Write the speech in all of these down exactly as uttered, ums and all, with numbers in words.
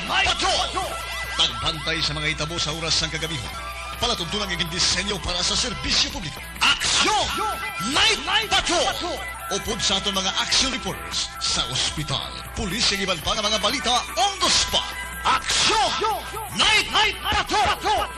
Night Patrol! Pagbantay sa mga hitabo sa oras sang kagabihon. Palatuntunan nga gindisenyo para sa serbisyo publiko. Aksyon! Night Patrol! Upod sa aton mga action reporters sa ospital, pulis, kag iban pa nga mga balita on the spot. Aksyon! Night Patrol!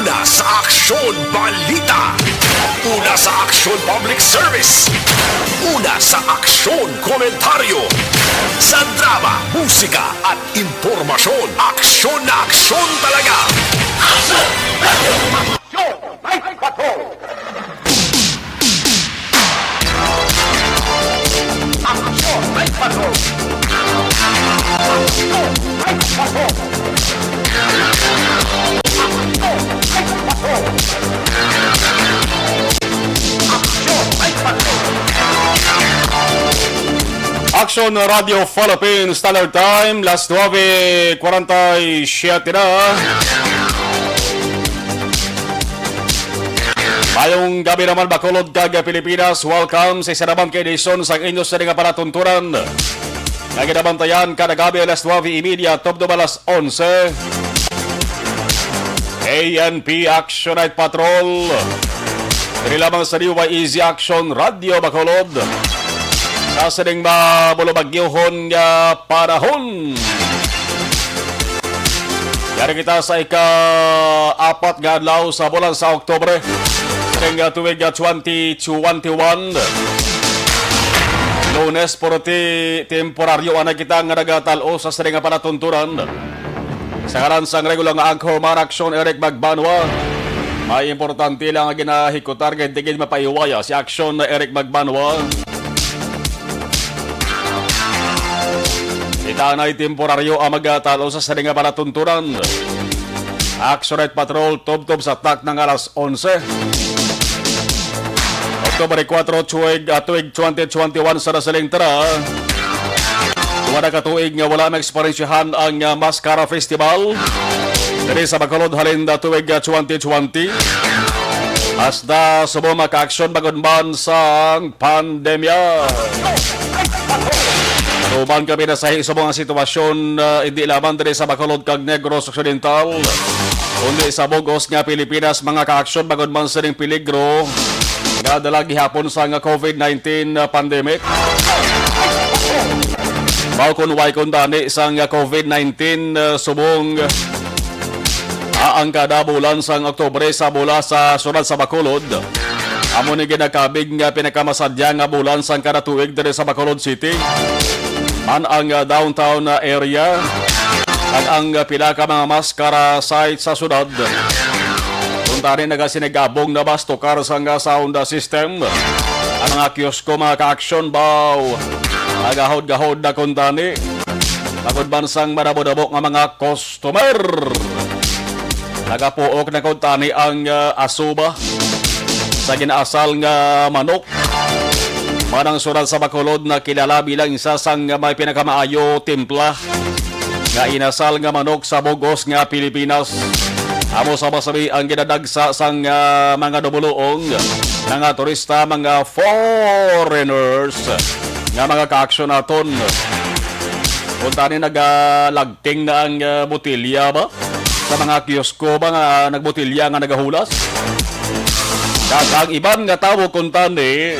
Una sa aksyon, balita. Una sa aksyon, public service. Una sa aksyon, komentaryo. Sa drama, musika, at impormasyon, aksyon na aksyon talaga. Aksyon! Aksyon! Night Patrol! Aksyon! Night Patrol! Aksyon! Night Patrol! Aksyon! Night Patrol! Aksyon! Night Patrol! Aksyon Radio Philippines, Standard Time, las nuebe kwarenta y siete na. Mayong gabi naman, Bacolod kag Pilipinas. Welcome sa isa naman ka edisyon sang inyo sini nga palatuntunan nga ginabantayan kada gabi alas nuebe y media tubtob alas onse. A N P Action Night Patrol. Diri lamang sa D Y E Z Action Radio Bacolod. Sa sining mabulubagyohon nga panahon. Yari kita sa ika-apat nga adlaw sa bulan sa Oktubre, sining, ah, tuig, ah, twenty twenty-one. Lunes, purti temporaryo anay kita nga nagatal-o sa sining nga palatuntunan. Sa ngalan sang regular nga anchorman, Aksyon Eric Magbanwa, may importante lang nga ginahikutan kay di gid mapaiwaya si Aksyon Eric Magbanwa. Kita anay temporaryo ang magatalo sa sini nga palatuntunan. Action Night Patrol, tubtob sa takna nga alas onse. Oktubre kuwatro, tuig, ah, tuig twenty twenty-one sa nasiling tara. Wala ka tuig nga wala maeksperiensyahan ang, ah, Mascara Festival diri sa Bacolod halin na tuig, ah, twenty twenty. Hasta subong makaaksyon bangod man sang pandemya. Tuman kami na sa subong ang sitwasyon, ah, hindi lamang diri sa Bacolod kag Negros Occidental, kundi sa bug-os nga Pilipinas, mga kaaksyon, bangod man sining peligro nga dala gihapon sang COVID nineteen pandemic. Mao kun way kuntani sang COVID nineteen, ah, subong, ah, ang kada bulan sang Oktubre sa bula sa siyudad sa Bacolod. Amo ni ginakabig nga pinakamasadya nga bulan sang kada tuig diri sa Bacolod City, man ang, ah, downtown, ah, area, kag ang, ah, pila ka mga maskara site sa syudad. Kuntani nagasinigabong na ba tukar sang, ah, sound, ah, system. Ang mga kiosko, mga ka-action, baw, nagahod-gahod na kuntani. Bangod man sang madamo-damo nga mga customer. Nagapuok na kuntani ang, ah, asuba sa ginaasal nga manok. Manang surat sa Bacolod na kilala bilang isa sang may pinakamaayo timpla nga inasal nga manok sa bug-os nga Pilipinas. Amo sa masabi ang ginadagsa sang, ah, mga dumuluong, mga turista, mga foreigners nga mga kaaksyon naton. Kuntani nagalagting na ang, ah, botelya ba? Sa mga kiosko ba nga nagbotelya nga nagahulas? Kag ang iban nga tawo kuntani,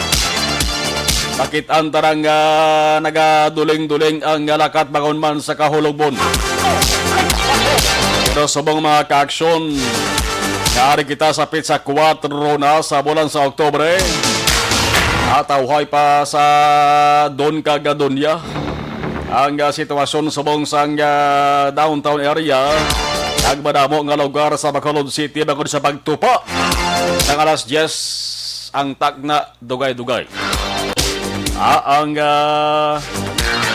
nakit-an tara nga nagaduling-duling ang lakat bangod man sa kahulubon. Pero subong mga kaaksyon, naari kita sa pitsa kuwatro na sa bulan sa Oktubre. Atawhay pa sa Don kag Donya ang, ah, sitwasyon subong sang, ah, downtown area. Nagmadamo nga lugar sa Bacolod City bangod sa pagtupa sang alas diyes ang tagna dugay-dugay. Ah, ang ah,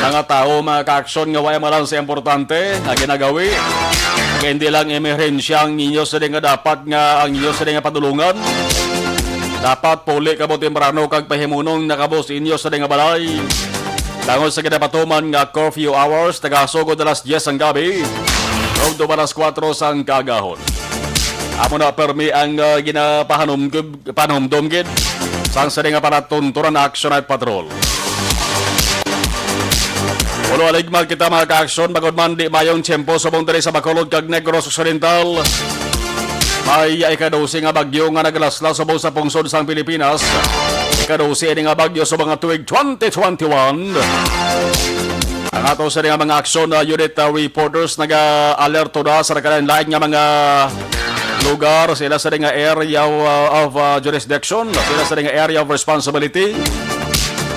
mga tawo, mga kaaksyon, nga wala man lang sa importante nga ginagawi, kay hindi lang emerhensya ang inyo sila nga dapat nga ang inyo sila nga padulungan. Dapat puli kamo temprano kag pahimunong na kamo sa inyo sila nga balay. Tungod sa ginapatuman nga curfew hours, nagasugod alas diyes sang gabi, ug alas kuwatro sang kaagahon. Amo na permi ang ah, ginapahanumgub panumdom gid sang sini nga panatuntunan na Action Night Patrol. Ulo aligma kita, mga kaaksyon, bangod man di mayong tiyempo subong diri sa Bacolod kag Negros Occidental. May ika-dose nga bagyo nga naglaslas subong sa pungsod sang Pilipinas. Ika-dose ini nga bagyo sa mga tuig twenty twenty-one. Ang ato sa nga mga aksyon na unit uh, reporters naga-alerto na sa nagkalain-lain nga mga lugar, sila sa nga area uh, of uh, jurisdiction, sila sa nga area of responsibility.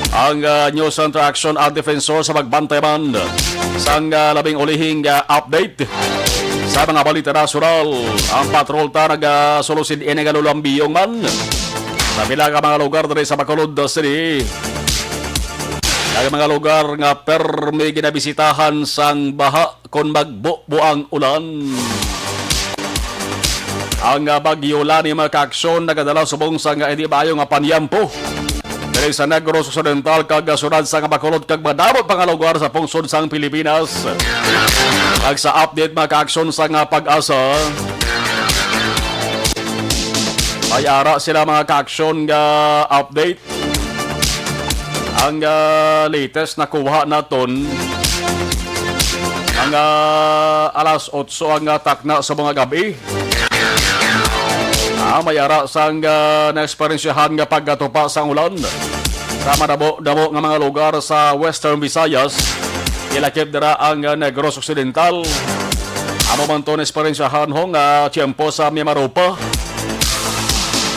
Ang uh, News Center Action at Defensor sa magbantay man sang uh, labing ulihing uh, update sa mga balita nasyonal. Ang patrol ta nagasulusid ini nga lulambiyong man sa pila ka mga lugar diri sa Bacolod City. Ang mga lugar nga permi ginabisitahan sang baha kon magbubo ang ulan. Ang ah, bagyo Lani, mga kaaksyon, nagadala subong sa nga hindi maayo nga panyampo diri sa Negros Occidental kag ah, sunod sa nga Bacolod kag madamo pa nga lugar sa pungsod sang Pilipinas. Kag sa update, mga kaaksyon, sa nga Pag-asa, may ara sila, mga kaaksyon, nga update. Ang ah, latest nakuha naton, ang ah, alas otso ang ah, takna sa mga gabi. Ah, may ara sang ah, naeksperyensyahan nga pagkatupa sang ulan sa madamo-damo nga mga lugar sa Western Visayas. Ilakip dira ang ah, Negros Occidental. Amo man to naeksperyensyahan ho nga tiyempo sa Mimaropa.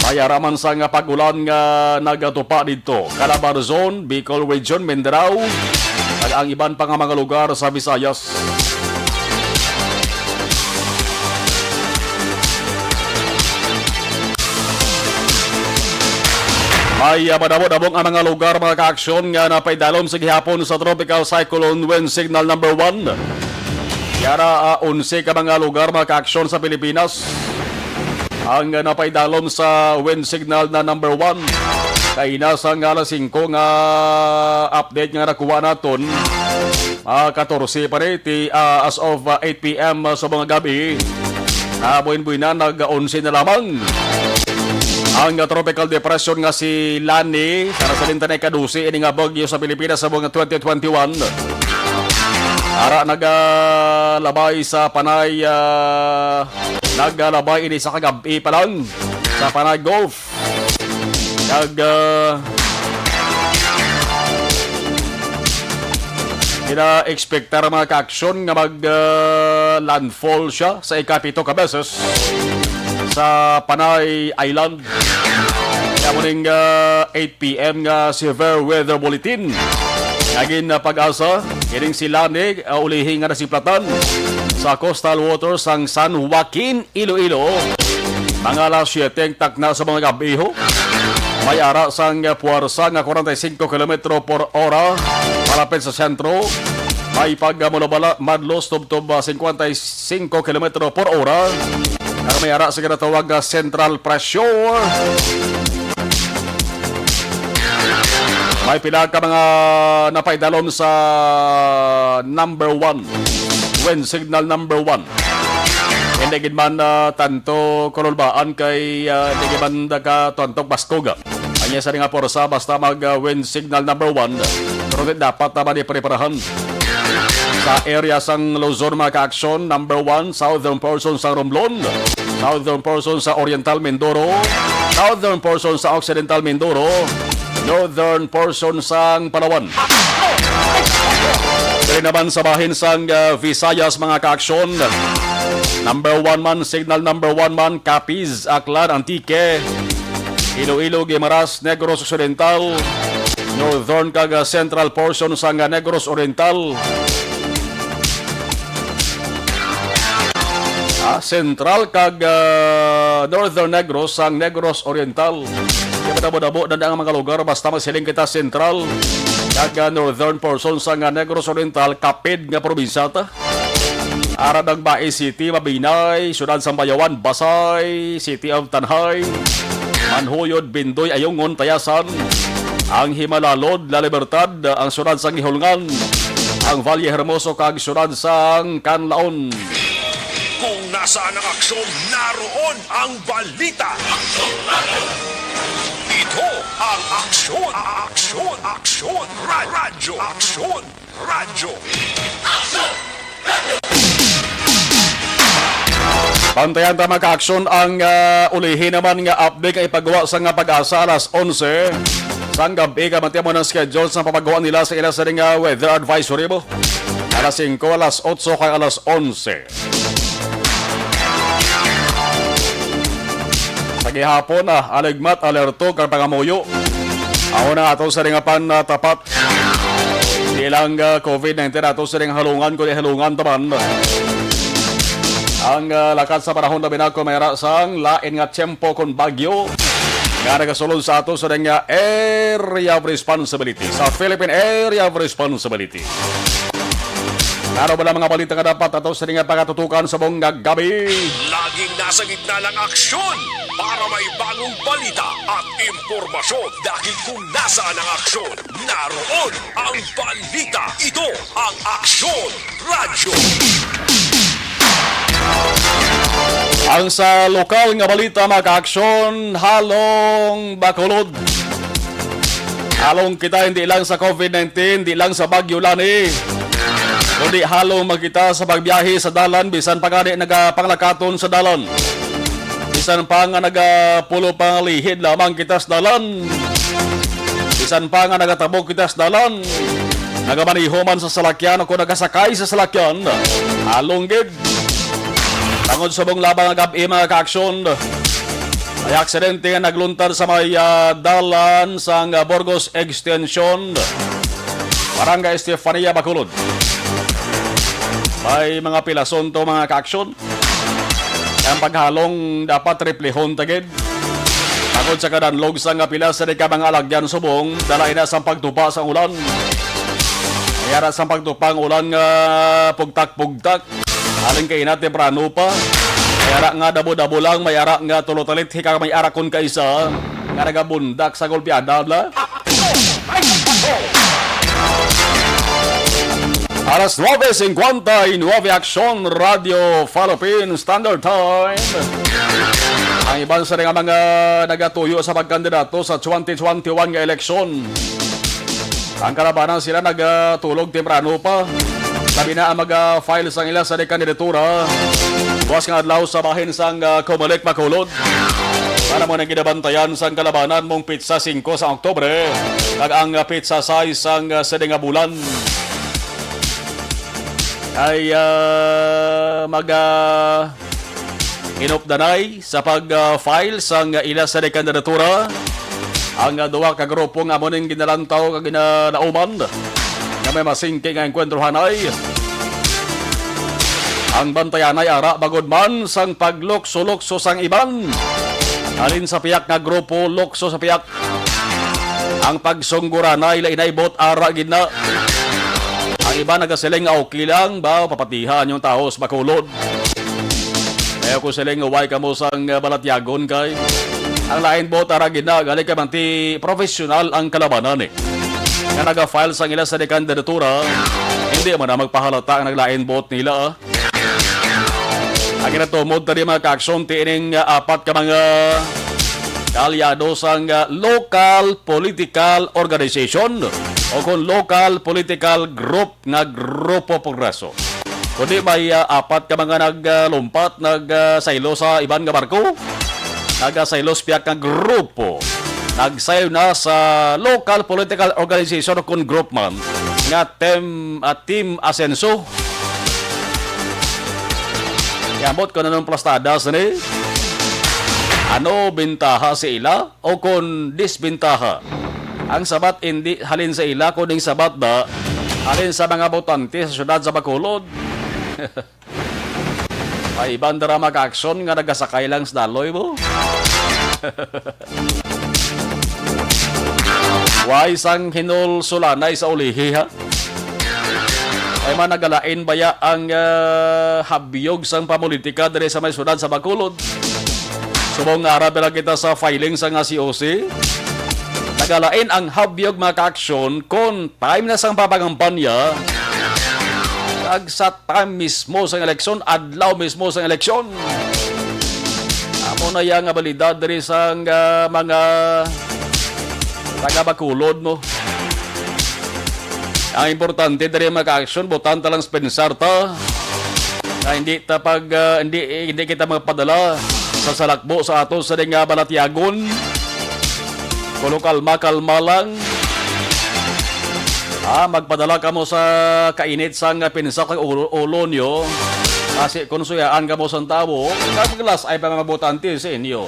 May ara man sa nga pag-ulan nga nagatupa didto, Calabarzon, Bicol Region, Mindanao, kag ang iban pa nga mga lugar sa Visayas. May ah, madamo-damo nga mga lugar, mga kaaksyon, nga napaidalom sa gihapon sa Tropical Cyclone Wind Signal number one. Yara, ah, onse ka mga lugar, mga kaaksyon, sa Pilipinas ang ah, napaidalom sa wind signal na number one. Kaina sa nga alas singko nga update nga nakuha naton, ah, katorse pa ni ti, ah, as of ah, eight p m sa mga gabi. Ah, buin-buin na, nag-onse na lamang ang ah, tropical depression nga si Lani, para sa linta na ika-dose ini nga bagyo sa Pilipinas sa buwan nga twenty twenty-one. Ara nagalabay sa Panay, ah, nagalabay ini sa kagab-i pa lang sa Panay Gulf. Nag, ah, gina-expectar, mga kaaksyon, nga mag, ah, landfall siya sa ikapito ka beses sa Panay Island. Kaya mo ning, ah, eight p m nga severe weather bulletin. Naging, ah, Pag-asa, kining si Lani, ah, ulihi nga nasiplatan sa coastal waters sang San Joaquin, Iloilo. Mga alas siyete ang takna sa mga gabi, ho. May ara sang puwersa nga kwarenta y cinco kilometro por ora malapit sa sentro. May pagmulabala madlos tubtob, ah, cincuenta y cinco kilometro por ora. Ang may ara sa ginatawag nga central pressure. May pila ka mga napaidalom sa number one. Wind signal number one. Hindi gid man ah, tanto kululbaan kay ah, hindi gid man ka tanto baskog. Anya sa nga porsa basta mag ah, wind signal number one. Pero di dapat naman ipreparahan. Sa area sang Luzon, mga kaaksyon, number one, southern portion sa Romblon, southern portion sa Oriental Mindoro, southern portion sa Occidental Mindoro, northern portion sang Palawan. Diri naman sa bahin sang ah, Visayas, mga kaaksyon, number one man, signal number one man, Capiz, Aklan, Antique, Iloilo, Guimaras, Negros Occidental, northern kag ah, central portion sang ah, Negros Oriental. Ah, central kag ah, northern Negros sang Negros Oriental. Kaya Damo-damo na ang mga lugar, basta magsiling kita sentral kag, ah, northern portion sang, ah, Negros Oriental, kapid nga probinsya ta. Ara Bagbai City, Mabinay, Siyudad sang Bayawan, Basay, City of Tanjay, Manjuyod, Bindoy, Ayungon, Tayasan, ang Himalalod, La Libertad, ang Siyudad sang Ihulngan, ang Valle Hermoso, kag Siyudad sang Canlaon. Kung nasaan ang aksyon, naroon ang balita. Ito ang Aksyon, Aksyon, Aksyon, Ra- Radyo, Aksyon, Radyo. Bantayan ta, mga ka-aksyon, ang, ah, ulihi naman nga update nga ipagawa sa nga Pag-asa alas onse sang gabi, kay manti mo ng schedule sa papagawa nila sa ila sa nga weather advisory mo. Alas singko, alas otso, kag alas onse. Sa gihapon, ah, aligmat, alerto, kag pangamuyo. Ako na ato sa ring apan, ah, tapat. Di lang, ah, covid nineteen ato sa ring halungan, kundi halungan taman. Ang, ah, lakat sa panahon na binako may ara sang lain nga tiyempo kon bagyo nga nagasulod sa ato sa ring, ah, area of responsibility, sa Philippine Area of Responsibility. Ano ba ang mga balita nga dapat ato sa ring pagatutukan sa buong nga gabi? Laging nasa gitna ng aksyon para may bagong balita at impormasyon. Dahil kung nasaan ang aksyon, naroon ang balita. Ito ang Aksyon Radyo. Ang sa lokal nga balita, mga ka-aksyon, halong Bacolod. Halong kita hindi lang sa covid nineteen, hindi lang sa Bagyo Lani, kundi halong man kita sa pagbiyahe sa dalan, bisan pa gani nagapanglakaton sa dalan. Bisan pa nga nagapulo pangalihid lamang kita sa dalan, bisan pa nga nagatabok kita sa dalan, nagamaneho man sa salakyan o kung nagasakay sa salakyan, halong gid. Tungod subong labang nga gab-i, mga ka-aksyon, may aksidente nga nagluntad sa may, ah, dalan sang, ah, Burgos Extension, Barangay Estefania, Bacolod. May mga pilason to, mga ka-aksyon. Ang paghalong dapat triplehon ta gid. Tungod sa kadanlog sa nga pila sa di ka mga alagyan subong, dala ina sang pagtupa sa ulan. May ara sang pagtupa ang ulan nga pugtak-pugtak. Aling kaina temprano pa. May ara nga dabo-dabo lang, may ara nga tulo talit, hika may ara kon kaisa nga nagabundak sa gulpiada la. Alas nuebe cincuenta y nueve, Aksyon Radio Philippine Standard Time. Ang iban sa nga mga nagatuyo sa pagkandidato sa twenty twenty-one nga eleksyon. Ang kalabanan sila nagatulog temprano pa. Labi na ang mag-file sang ila sa kandidatura. Buwas nga adlaw sa bahin sang, ah, Comelec Bacolod. Para mo nang ginabantayan sang kalabanan mong pitsa singko sa Oktubre, kag ang, ah, pitsa sais sang, ah, sini nga bulan. Ay, ah, mag, ah, inupdanay sa pag, ah, file sang ila sa kandidatura ang, ah, duha ka grupo nga amo ning ginalantaw kag ginalauman nga may masingki nga engkwentrohanay. Ang bantayanay ara bangod man sang paglukso-lukso sang iban. Halin sa piyak nga grupo, lukso sa piyak. Ang pagsungguranay, lainay bot ara gid na. Ang iba nagasiling nga okay lang ba, papatihan yung taos Bacolod. Kaya ko siling nga way kamo sang, uh, balatyagon kay ang lain bot ara gid na, gali kay manti professional ang kalabanan, eh. Nga naga-file sang ila sa kandidatura, hindi man na magpahalata ang naglain bot nila, ah. Ang ginatumod tani, mga ka-aksyon, tiining, ah, apat ka mga kaalyado sang, ah, local political organization o kung local political group nga Grupo Progreso. Kundi may, ah, apat ka mga naglumpat, nagsaylo sa iban nga barko. Nagasaylo sa piyak nga grupo. Nagsaylo na sa local political organization o kung group man nga Team, ah, Team Asenso. Yamot ko na nung plastada, sini. Ano bintaha sa ila o kon disbintaha? Ang sabat indi halin sa ila, kuning sabat da halin sa mga botante sa siyudad sa Bacolod. May iban dira mga aksyon nga nagasakay lang sa daloy mo. Pay sang hinulsulanay sa ulihi, ha? Ay man, nagalain baya ang, ah, habyog sang pamulitika diri sa may syudad sa Bacolod? Subong nga ara pa lang kita sa filing sang C O C, nagalain ang habyog, mga kaaksyon, kon time na sang papangampanya kag sa time mismo sang eleksyon, adlaw mismo sang eleksyon. Amo na iya nga balidad diri sang, ah, mga taga Bacolod mo. Ang importante diri, mga kaaksyon, butang ta lang sa pensar ta nga hindi ta pag, ah, hindi, hindi kita magpadala sa salakbo sa ato sa nga balatyagon. Kuno kalma-kalma lang. Ah, magpadala kamo sa kainit sang pensar kag ulo, ulo nyo. Kasi kung suyaan kamo sang tawo, kag maglas ay pa nga mabutante sa inyo.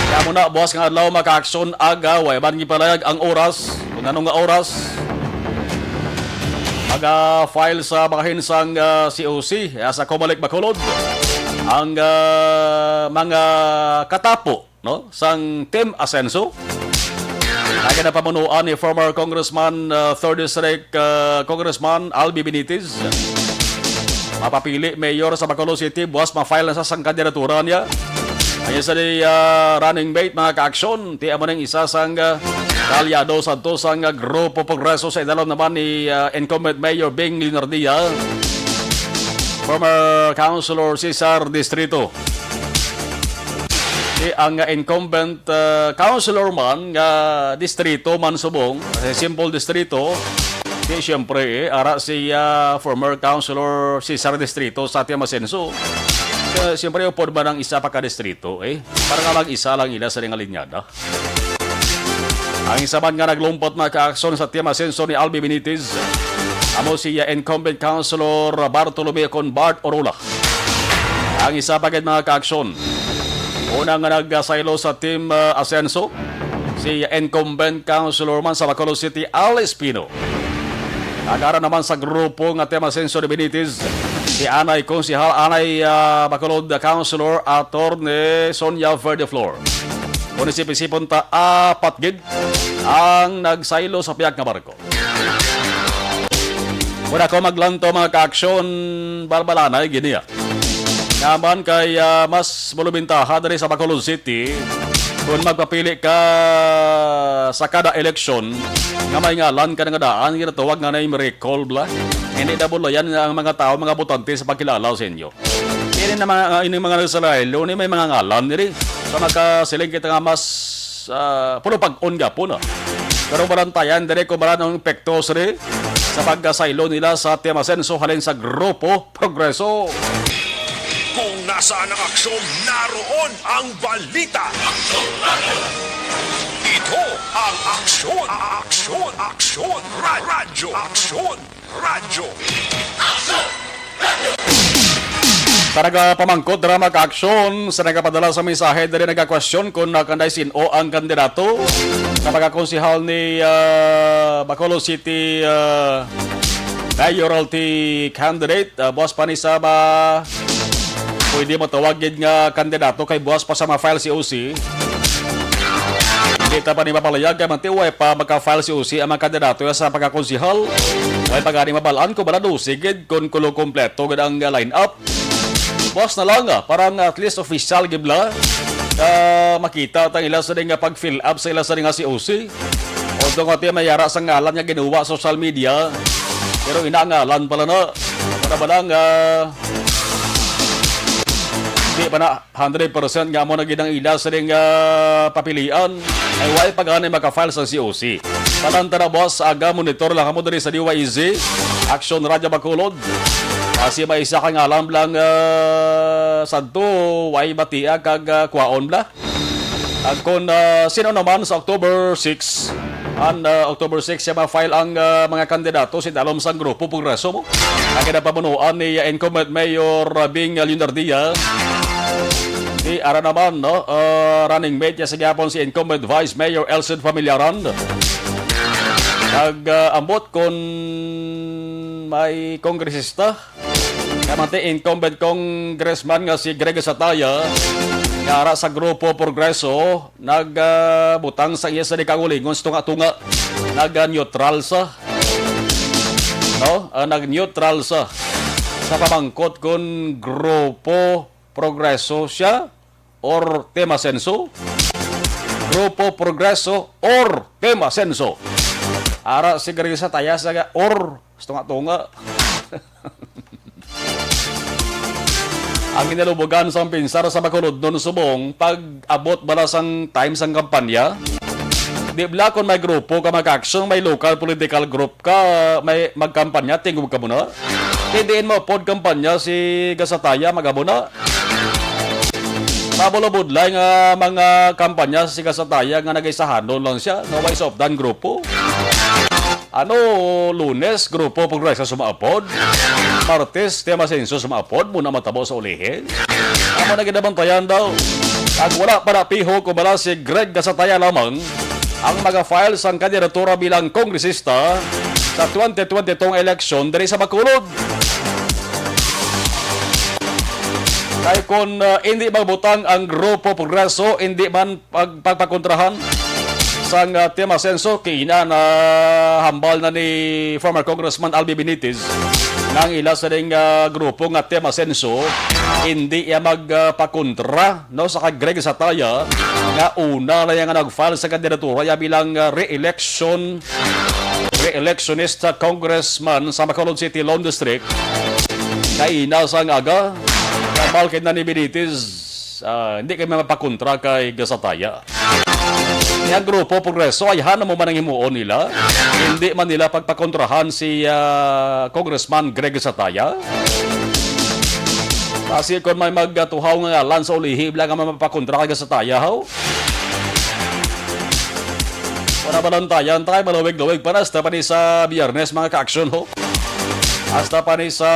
Kaya mo na, buwas nga adlaw, mga kaaksyon, aga, way man gipalayag ang oras. Kung ano nga oras, mag-file sa bahin sang, ah, C O C, ah, sa Comelec Bacolod ang, ah, mga katapo, no, sang Team Asenso. Ang ginapamunuan ni former Congressman, ah, third District, ah, Congressman Albi Benitez. Mapapili mayor sa Bacolod City, buwas ma-file na sa sang kandidatura niya. Ang isa ni, ah, running mate, mga kaaksyon, ti amo ning isa sang, ah, kaalyado sadto sang, ah, Grupo Progreso sa idalom naman ni, ah, incumbent Mayor Bing Leonardia, former Councilor Cesar Distrito. Di ang incumbent, ah, councilor man nga distrito man subong, eh, simple distrito, di siyempre, eh, ara si, ah, former councilor Cesar Distrito sa Team Asenso. Kaya siyempre, upod man ang isa pa ka distrito, eh. Para nga mag-isa lang ila sa nga linyada. Ang isa man nga naglumpat, mga kaaksyon, sa Team Asenso ni Albi Benitez, amo si, ah, incumbent councilor Bartolome Conbart Orula. Ang isa pa gid, mga kaaksyon, una nga nagsaylo sa Team, ah, Asenso, si incumbent councilor man sa Bacolod City, Al Espino. Nagara naman sa grupo nga Team Asenso ni Benitez, si anay konsehal, anay, ah, Bacolod Councilor Attorney Sonia Verdeflor. Kung isip-isipon ta, apat gid ang nagsaylo sa piyak nga barko. Wala ko maglanto, mga kaaksyon, balbalanay gid niya. Naman kay, ah, mas malubintaha diri sa Bacolod City kung magpapili ka sa kada eleksyon nga may ngalan ka nga daan, ginatawag nga name recall bla. Hindi na bulayan nga ang mga tao, mga botante sa pagkilala sa inyo. Kini na mga, ah, ining mga nagsalaylo ni may mga ngalan diri. Sa makasiling kita nga mas, ah, puno pag-on gapon, ah. Pero balantayan diri kung balan ang epekto sini sa pagkasaylo nila sa Team Asenso halin sa Grupo Progreso. Kung nasaan ang aksyon, naroon ang balita. Ito ang Aksyon, Aksyon, Aksyon, Ra- Radyo, Aksyon, Radyo. Sa nagapamangkot dira, mga kaaksyon, sa nagapadala sa mensahe diri, nagakwestiyon kung nakanday sin-o ang kandidato sa pagkakonsehal ni, ah, Bacolod City, ah, mayoralty candidate, ah, buwas pa ni sa ba pwede matawag gid nga kandidato kay buwas pa sa ma-file si O C. Hindi ta pa ni mapalayag kay manti way pa maka-file si O C ang mga kandidato sa pagkakonsehal. Way pa gani mabal-an kung bala dosi gid kung kulo kompleto gid ang, ah, line-up. Buwas na lang, ah, para nga at least official gid bala, ah, makita tang ila sa nga pag-fill up sa ila sa nga si O C. Although nga tiya may ara sa ngalan nga ginuwa sa social media, pero ina ngalan pala na. Para ba lang, ah, di pa na hundred percent nga amo na gid ang ila sa ring, ah, papilian, ay way pa gani maka-file sa C O C. Palanta na, boss, aga monitor lang kamo diri sa D Y E Z, Action Radio Bacolod. Kasi may isa ka ngalan lang, ah, sadto, way batia kag, ah, kwaon bla. Ag kon, ah, sino naman sa October six, an, ah, October six siya ma-file ang, ah, mga kandidato sa idalom sang Grupo Progreso mo. Ang kinapamunuan ni, ah, incumbent Mayor, ah, Bing Leonardia. Di ara naman, no, ah, running mate niya sa gihapon si incumbent Vice Mayor Elcid Familiaran. Nag, ah, ambot kon may kongresista, naman ti incumbent congressman nga si Greg Sataya, ara sa Grupo Progreso, nag, ah, butang sa iya sa di kaugalingon sa tunga-tunga. Nag, ah, neutral sa, no? Ah, nag-neutral sa, sa pamangkot kon Grupo Progreso siya or Team Asenso. Grupo Progreso or Team Asenso. Ara si Greg Gatzatea sa or sa tunga-tunga. Ang ginalubogan sang pinsar sa Bacolodnon subong pag-abot bala sang time sang kampanya. Di bala kon may grupo ka mag-action, may local political group ka, may magkampanya, tingog ka muna. Kay diin mo pod kampanya si Gatzatea, mag-amo na. Mabulabudlay nga mga kampanya si Gatzatea nga nagaisahanon lang siya, nga way sopdan grupo. Ano, Lunes, Grupo Progreso sumaapod. Martes, Team Asenso sumaapod. Muna matabo sa ulihin. Amo na ginabantayan daw. Ag wala pa napiho kung bala si Greg Gatzatea lamang ang maga-file sang kandidatura bilang kongresista sa twenty twenty-two nga eleksyon diri sa Bacolod. Kay kon, ah, hindi magbutang ang Grupo Progreso, hindi man pag-, pagpakontrahan sang, ah, Team Asenso, kay ina na hambal na ni former Congressman Albi Benitez nga ang ila sa ding, ah, grupo nga Team Asenso hindi iya magpakontra, no, sa kay Greg Gatzatea nga una na iya nga nag-file sa kandidatura iya bilang, ah, re-election, re-electionist sa congressman sa Bacolod City Lawn District. Kay ina sang aga, hambal kay na ni Benitez, ah, hindi kami mapakontra kay Gatzatea. Ang Grupo Progreso, ayhan mo man ang himuon nila. Hindi man nila pagpakontrahan si, ah, Congressman Greg Gatzatea. Kasi kung may magatuhaw nga ngalan sa ulihi, bala nga mapakontra kay Gatzatea, ho? Wala ba lang tayo? Ang tayo, malawig-lawig pa na. Hasta pa ni sa Biyernes, mga ka-action, ho? Hasta pa ni sa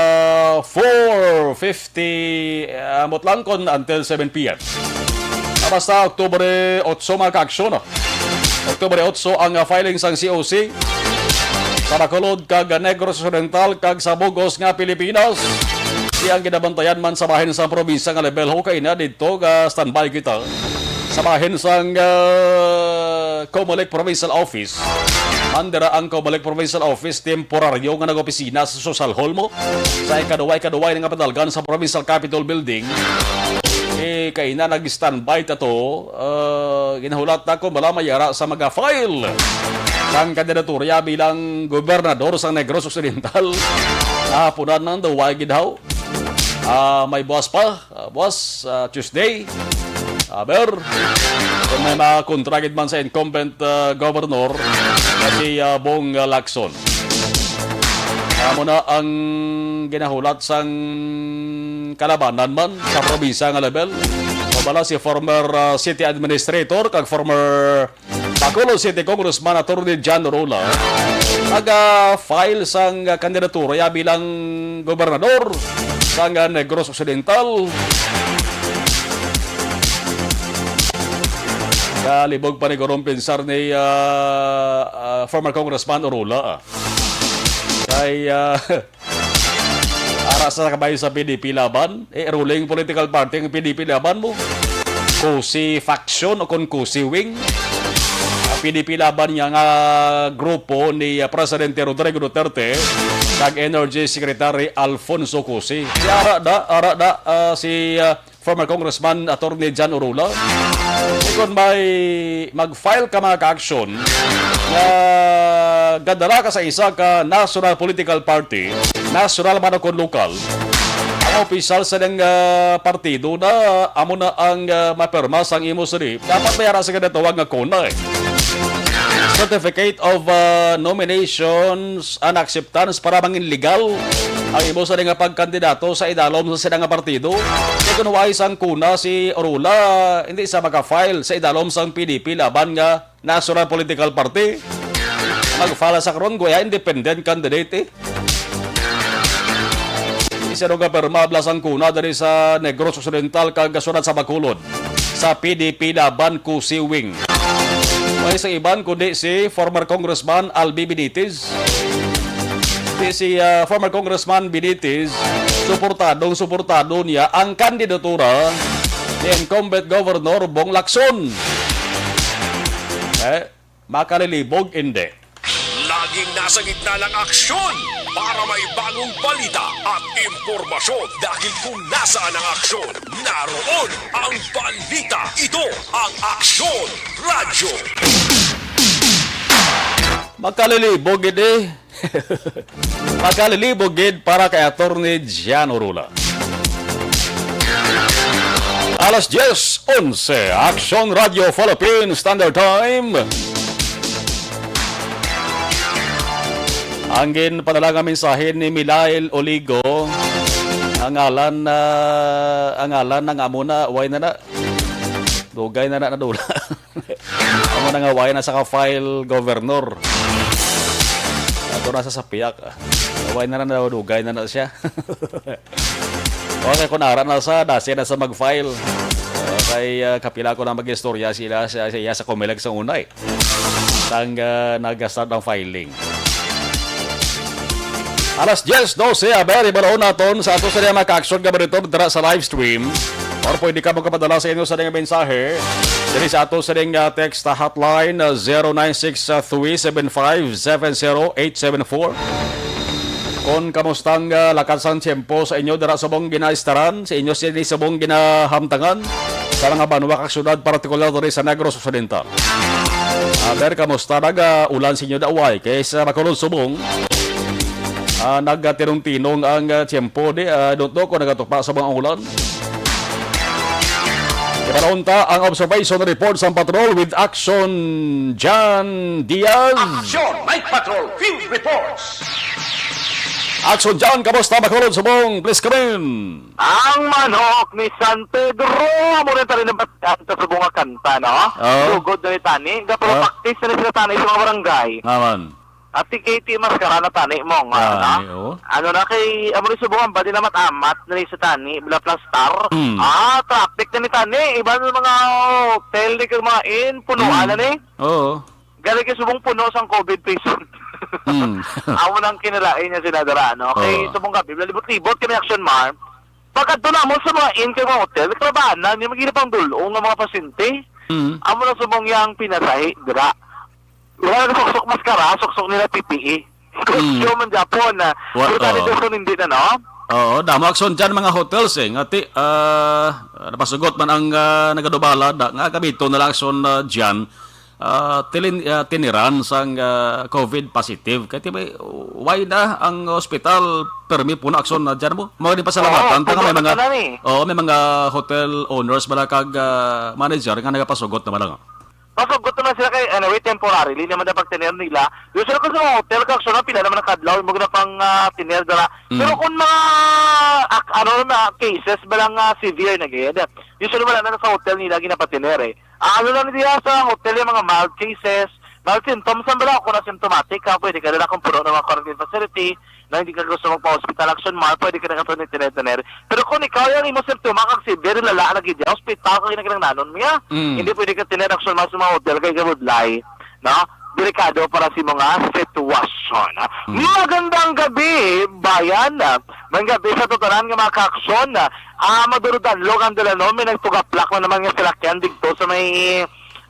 four fifty, ah, ambot lang kon until seven p m. Ah, basta Oktubre otso, mga ka-aksyon, ah. Oktubre otso ang, ah, filing sang C O C sa Bacolod kag Negros Occidental kag sa bug-os nga Pilipinas. Di ang ginabantayan man sa bahin sa probinsya nga level, ho, kay na didto ga standby kita sa bahin sang, ah, Comelec Provincial Office. Andara ang Comelec Provincial Office temporaryo nga nag-opisina sa Social Hall mo. Sa ikaduway-kaduway nga padalgan sa Provincial Capitol Building, eh, kay na nag-standby ta to, ah, ginahulat na ko, bala may ara sa mga file sang kandidatura bilang gobernador sa Negros Occidental. Ah, punan nang daw, why gid haw? Ah, may buwas pa. Ah, buwas, ah, Tuesday. Aber, kung may mga kontra gid man sa incumbent, ah, governor, na si, ah, Bong, ah, Lacson. Amo na ang ginahulat sang kalabanan man sa probinsya nga level. Mabala si former, ah, city administrator kag former Bacolod City Congressman Attorney John Orula naga-file sang kandidatura ya bilang gobernador sang Negros Occidental. Kalibog pa ni gurong pinsar ni, ah, ah, former Congressman Orula, ah. Kay, ah, ara sa kabay sa P D P Laban, eh, ruling political party ang P D P Laban mo. Kusi faction o kon kusi wing. Ang P D P Laban niya nga grupo ni, ah, Presidente Rodrigo Duterte kag Energy Secretary Alfonso Cusi. Si ara da, ara da, ah, si, ah, former Congressman Attorney John Orula. Kung may mag-file ka, mga ka-action, nga gadala ka sa isa ka national political party, national man o kon lokal, ang opisyal sa ilang, ah, partido na amo na ang, ah, mapirma sang imo sini. Dapat may ara sa ginatawag nga CONA, eh. Certificate of, ah, Nominations and Acceptance para mangin legal ang imo sa nga pagkandidato sa idalom sa sila nga partido. Kay kun wais ang CONA si Orula, hindi sa maka-file sa idalom sang P D P Laban nga national political party. Mag-file sa karon, guya, independent candidate, eh. Isa nga pirma bala sang CONA diri sa Negros Occidental kag sunod sa Bacolod sa P D P Laban Cusi Wing. May sa iban kundi si former Congressman Albi Benitez. Di si, ah, former Congressman Benitez, suportadong suportado niya ang kandidatura ni incumbent Governor Bong Lacson. Eh, makalilibog, hindi. Laging nasa gitna ng aksyon para may bagong balita at impormasyon. Dahil kung nasaan ang aksyon, naroon ang balita. Ito ang Aksyon Radyo. Makalilibog, hindi. Makalilibog gid para kay Attorney Jan Orula. Alas diyes onse, Aksyon Radyo Philippine Standard Time. Ang ginpadala nga mensahe ni Milail Oligo, ang ngalan na, ang ngalan na nga amo na, way na na. Dugay na na nadula. Amo na nga, way na sa ka-file, Governor. Ato na sa sapiak. Way na na, nadugay na na siya. Okay, kung ara na sa, dasi na sa mag-file. Okay, ah, kapila ko na mag-istorya sila sa, sa iya sa Comelec sa unay. Sang, ah, nag-start ang filing. Alas diyes dose, aber, ibalaon naton sa ato sa mga ka-aksyon nga monitor dira sa live stream. Or pwede ka magkapadala sa inyo sa mga mensahe diri sa ato sa mga text hotline, ah, zero nine six three seven five seven zero eight seven four. Kon kamustang, ah, lakat sang tiyempo sa inyo dira subong ginaistaran, sa inyo sini subong ginahamtangan sa mga banwa kag syudad, partikular diri sa Negros Occidental. Aber, kamusta nag, ah, ulan sa inyo, da, way? Kay sa Bacolod subong, ah, nagkatinong-tinong ang, ah, tiyempo di, ah, don't know kung nagatupa sa mga ulan. Ipanahon ta ang observation report sa patrol with Action Jan Diaz. Action Night Patrol Field Reports. Action Jan, kamusta, Bacolod subong? Please come in. Ang manok ni San Pedro, amo rin tayo nabatian sa subong nga kanta, no? Oo. Lugod na ni tani, Oo. Gapapaktis na ni sila tani sa mga barangay. Naman. At ti Katie, maskara na tani mo nga, Tani, ano? Oo. Ano na kay, amo ni subong ang body na matamat na ni sa tani, bila plastar. Mm. Ah, traffic na ni tani, iban mga hotel ni kag mga inn, punuan Mm. na ni. Oo. Gani kay subong puno sang covid patient. Mm. Amo nang kinalain niya sila dara, no? Kay Oo. subong gabi, libot-libot kami Action Mar. Pagkadto namon sa mga inn kay mga hotel, trabahanan, yung mga ginapang dulong nga mga pasyente. Mm. Amo na subong yang pinasahi dira. Wala na suksok maskara, suksok nila P P E. Mm. Kutyo man Japon, ah. Wa-, Pero tani oo. Doson hindi na, no? Oo, damo aksyon dyan, mga hotels, eh. Nga ti-, ah, napasugot man ang, ah, nagadubala, da, nga gamiton na lang aksyon, ah, dyan. Ah, tilin-, ah, tiniran sang, ah, covid positive. Kaya ti-, may, why na ang ospital permi puno aksyon na dyan mo? Mga di pasalamatan, Oo, ta nga may puno na mga, tanan eh. Oo, may mga hotel owners bala kag, ah, manager nga nagapasugot na bala nga. Pasugot naman sila kay, anyway, temporarily naman na pagtener nila. Usually kung sa mga hotel, kag sure, pila naman ang kadlaw, mo na pang, ah, tener dala. Mm. Pero kung mga, ak-, ano na, cases, balang, ah, severe na gid, usually wala na sa hotel nila ginapatener eh. Ah, ano lang diya sa hotel yung mga mild cases, mild symptoms, ang bala, kung asymptomatic ka, pwede ka na kung puno ng mga quarantine facility, na hindi ka gusto magpa-hospital, Action Mar, pwede ka na kasunod tener-tener. Pero kung ikaw yung imo simptoma kag severe, lala na gid, hospital ka, kinakailanganon mo ya. Mm. Hindi pwede ka tener, Action Mar, sa mga hotel kay kabudlay, no? Delikado para sa mga sitwasyon, ha? Mm. Magandang gabi, bayan. Magandang gabi sa tutanan nga mga kaaksyon. Ah, madurudanlog ang dalanon, may nagtugaplak na naman nga salakyan dito sa may,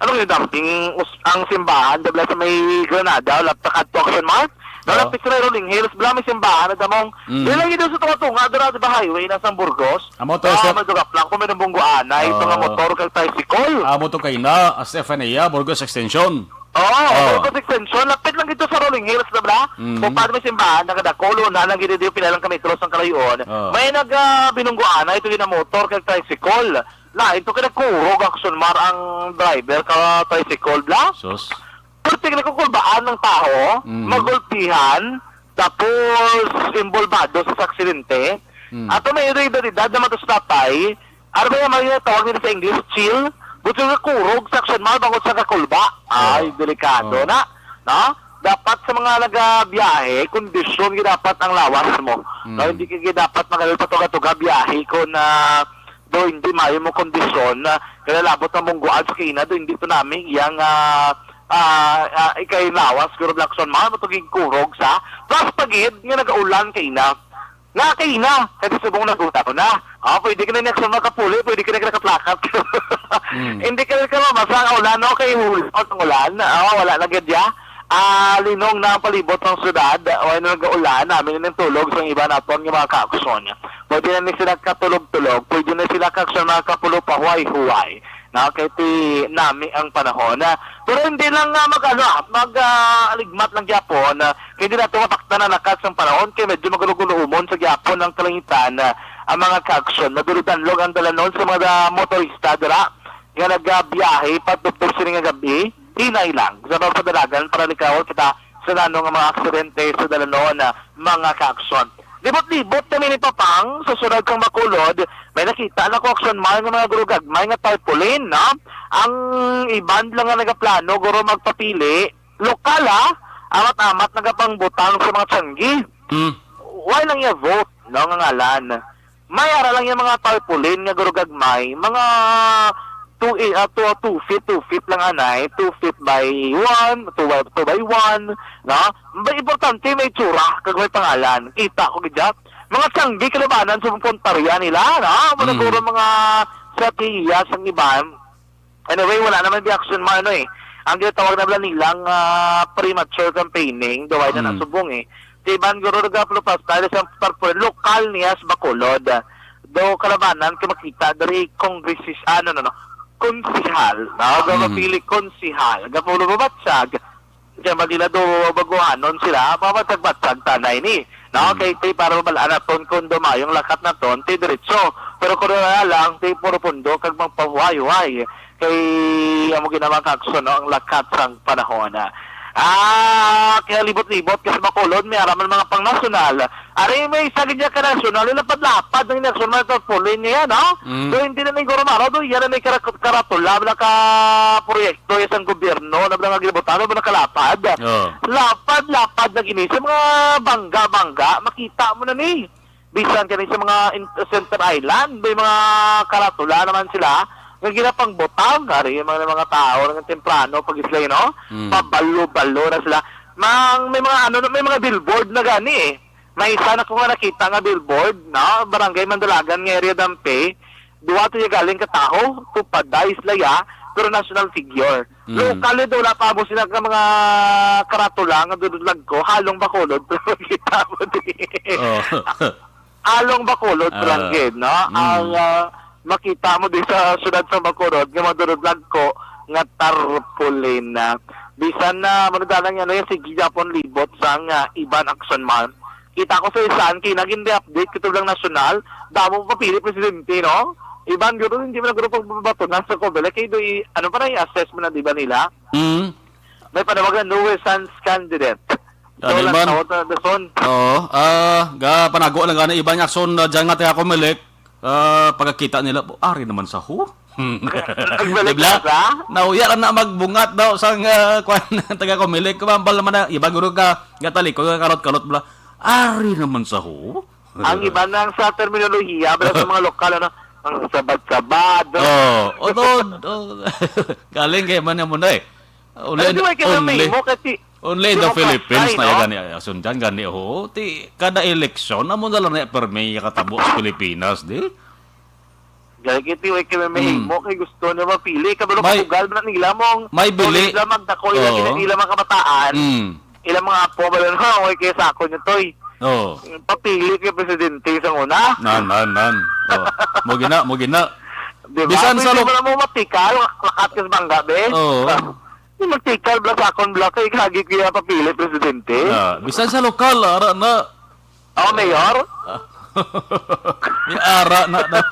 ano yung dumping, us-, ang simbahan, dabla sa may Granada, lapit sa Action Mar. Oo. Nalapit sa may Rolling Hills, bala may simbahan, na damong, Mm. dili lang yun sa tunga-tunga, dira, di ba, highway, na sa Burgos. Amo to, Ah, sir. May dugaplak, kung may nabunggo, anay, ito nga Oo. motor, kag tricycle. Amo to kay na, as F N A, Burgos Extension. Oo, Oo. Burgos Extension, lapit lang dito sa Rolling Hills, di ba? Mm. Kung paano may simbahan, nakadakolo na, nang ginidiyo, pila lang ka metros ang kalayoon. Oo. May nag, ah, binunggo, anay, ito yun ang motor, kag tricycle. Na, ito kay nagkurog, Action Mar, ang driver ka tricycle, bla? Sus. Perting nagkukulbaan ng tao, Mm. magulpihan, tapos involvado sa aksidente. Mm. Ato may edad-edad na matos patay, ano ba yung mga tawag nila sa English? Chill? Buti nga kurog sa Action Mar, bangod sa kakulba. Oh. Ay, delikado Oh. na. No? Dapat sa mga nagabiyahe, kondisyon gyud dapat ang lawas mo. Mm. No, hindi ka gyud dapat magalal patuga-tuga biyahe kung, ah, do hindi maayo mo kondisyon, ah, kaya labot ang mungguan sa kina, do hindi to nami iyang, ah, ah, ah, ikay lawas, siguro, Blackson, mahal mo to gigkurog sa, plus pagid nga nagaulan kay ina. Nga kay ina, kay subong nag-ulan na. Ah, pwede ka na ni aksyon makapuli, pwede ka na nakaplakat. Mm. Hindi ka na ka mabasa ang ulan, no? Kay hulot ang ulan. Ah, wala na gid ya. Ah, linong na ang palibot ng syudad. Wala na nag-ulan. Amin na tulog sa iba naton nga mga kaaksyon. Pwede na ni sila katulog-tulog. Pwede na sila kaaksyon mga kapulo pa huway-huway. No? Kay ti nami ang panahon. Ah, pero hindi lang ah, mag, ano, ah, mag ah, aligmat lang gyapon. Ah, hindi nato mapaktan ang lakat sang panahon kay medyo maguluguluumon sa gyapon ang kalangitan. Ah, ang mga kaaksyon, maduludanlog ang dalanon sa mga motorista dira nga nagabiyahe patubtob sini nga gab-i. Hinay lang sa pagpadalagan para likawan kita sa nano nga mga aksidente sa dalanon, ah, mga kaaksyon. Libot-libot kami ni Papang sa syudad kang Bacolod. May nakita na ko aksyon man nga mga gurugagmay nga tarpaulin, no? Ang iban lang nga nagaplano, guro magpapili. Lokal, ha? Amat-amat nagapangbutang sa mga tiyanggi. Mm. Why lang iya vote, no, nga ngalan? May ara lang yung mga tarpaulin nga gurugagmay, mga two, eh, ah, two, two feet, two feet lang anay, two feet by one, two by, two by one, no? May importante, may tsura, kag may pangalan. Kita ko gid, ah. Mga tiyanggi kalabanan sa puntarya nila, no? Mga Mhm. guro, mga strategiya sang iban. Anyway, wala naman di action man, ano eh. Ang ginatawag na bala nilang ah, premature campaigning, daw ay na Mm. nasubong eh. Si Ivan Gururga Plupas, dahil sa tarpaulin, lokal niya sa Bacolod. Do kalabanan ka makita diri kongresis, ano, no, no, konsihal. No? Daw Mm. mapili konsihal. Gapulo mabatsag. Kaya magila do baguhanon sila, mabatsag-batsag tanay ni. No? Mm. Kay ti para mabalaan naton kung dumayong lakat naton, ti diretso. Pero kung wala lang, ti puro pundo kag magpahuway-huway. Kay amo ginawa ka aksyon, no, ang lakat sang panahon. Ah, kaya libot-libot kasi makulon, may araman mga pangnasyonal. Ari may isa gid ka nasyonal, lapad-lapad ang eleksyon, mga tarpaulin niya, no? Mm. So, hindi na ning guro maro, do, yan na may karat-, karatula, wala ka proyekto, isang gobyerno, na wala nga ginabutan, wala kalapad. Oh. Lapad-lapad na gini, sa mga bangga-bangga, makita mo na ni. Bisan kani sa mga in-, Center Island, may mga karatula naman sila nga ginapangbutang. Ari yung mga, mga tao nga temprano pag isla, no? Mm. Pabalo-balo na sila. Mang, may mga ano, may mga billboard na gani eh. May isa na ko nga nakita nga billboard, no? Barangay Mandalagan nga area Dampe. Duwa to yung galing ka tawo, tupad, dais laya, pero national figure. Mm. Lokal nito, wala pa mo sila ka mga karatula nga dudod lagko, halong Bacolod, pero kita mo di. Oh. Halong Bacolod Ah. lang gid, no? Mm. Ang ah, makita mo di sa syudad sa Bacolod nga madurod lagko nga tarpaulin na. Bisan na manudala nga ano yan, sige gyapon libot sang ah, iban action man. Kita ko sa isan, kay naging update kito lang nasyonal, damo papili presidente, no? Iban guro, hindi man guro pagbabato na sa Comelec, kay do i-, ano pa na i-assess mo na, di ba nila? Mm. May panawag na nuisance candidate. Ano So, lang man? Tawag na, Dazon. Oo. Ah, ga panago lang gani iban nga aksyon na dyan nga taga Comelec. Ah, pagkakita nila, "Ari naman sa ho." Nagbalik Di ba? na sa? Nauya lang na magbungat daw sang, ah, kwan, taga Comelec. Kumambal naman na, iba guro ka, gatalikod, ka karot-karot bla. "Ari naman sa ho." Ang iba nang sa terminolohiya, bala sa mga lokal, ano, ang sabad-sabad. Oh, oh, to, oh. Galing kay man mo na eh. Only, Ano di ba kayo only, mahimo kasi only in the demokrat Philippines tayo, na no? Yan gani, asun dyan gani, oh. Ti, kada eleksyon, amo na lang na permi katabo sa Pilipinas, di? Gani kay ti, way kayo mahimo Hmm. kay gusto niya mapili. Kabalo May, kabugal na nila mong may bili. Nila magdako ila, Oo. Ila mga kabataan. Hmm. Ila mga apo, bala na, way kayo sa ako niyo, Toy. Oo. Papili kay presidente sa una. Nan, nan, nan. Oh. Mo gina, mo gina. Di ba? Bisan sa Pwede lo- mo na mo matikal, lakat ka sa bangga, be. Oo. Ah, di magtikal, bla, sa akon, bla, kay kagi kaya papili presidente. Ah, bisan sa lokal, ara na. Oh, mayor? Ah. May ara na daw.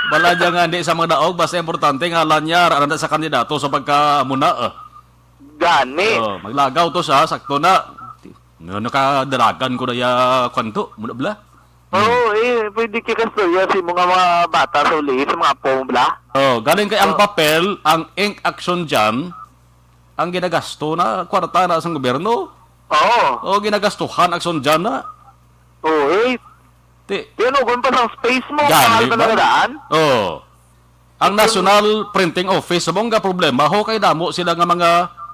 Bala dyan nga, hindi sa mga daog, basta importante nga lang niya, ara na sa kandidato sa pagkamuna, ah. Gani. Oh, maglagaw to sa, sakto na. No, nakadalagan ko na ya, kwanto, muna bla? Oo, eh, pwede ka kastorya sa mga, mga bata sa uli, sa mga apo mo, bla? Oh, galing kay ang Oh. papel, ang ink action dyan, ang ginagasto na kwarta na sa gobyerno. Oo. Oh, ginagastuhan action dyan na. Oo, eh. Ti- Yan, ugon pa sa space mo, Gani mahal ka ba? na daan. Oh. Ang National Printing Office, mong nga problema, ho kay damo sila nga mga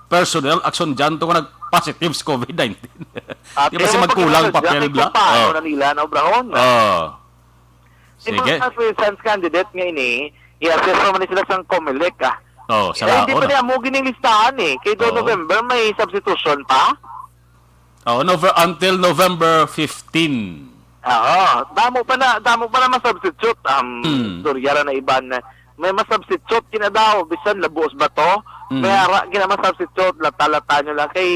personnel action dyan to nga nag-positive sa covid nineteen. At Di ba si ewan pa magkulang ginasadya papel kay bla? Kung paano Oh. na nila na obrahon? Oh. Sige. Yung mga presence candidate nga ini, i-assess naman sila sang Comelec, ah. Oh, sa Eh, hindi pa laon, niya ah. mo gining listahan, eh. Kay do Oo. November, may substitution pa. Oh, Nove-, until November fifteen. Oo. Damo pa na, damo pa na masubstitute. Um, Hmm. Surya ra na iban na. May masubstitute kina daw, bisan labos ba to? Hmm. May ara kina masubstitute, lata-lata nyo lang. Kay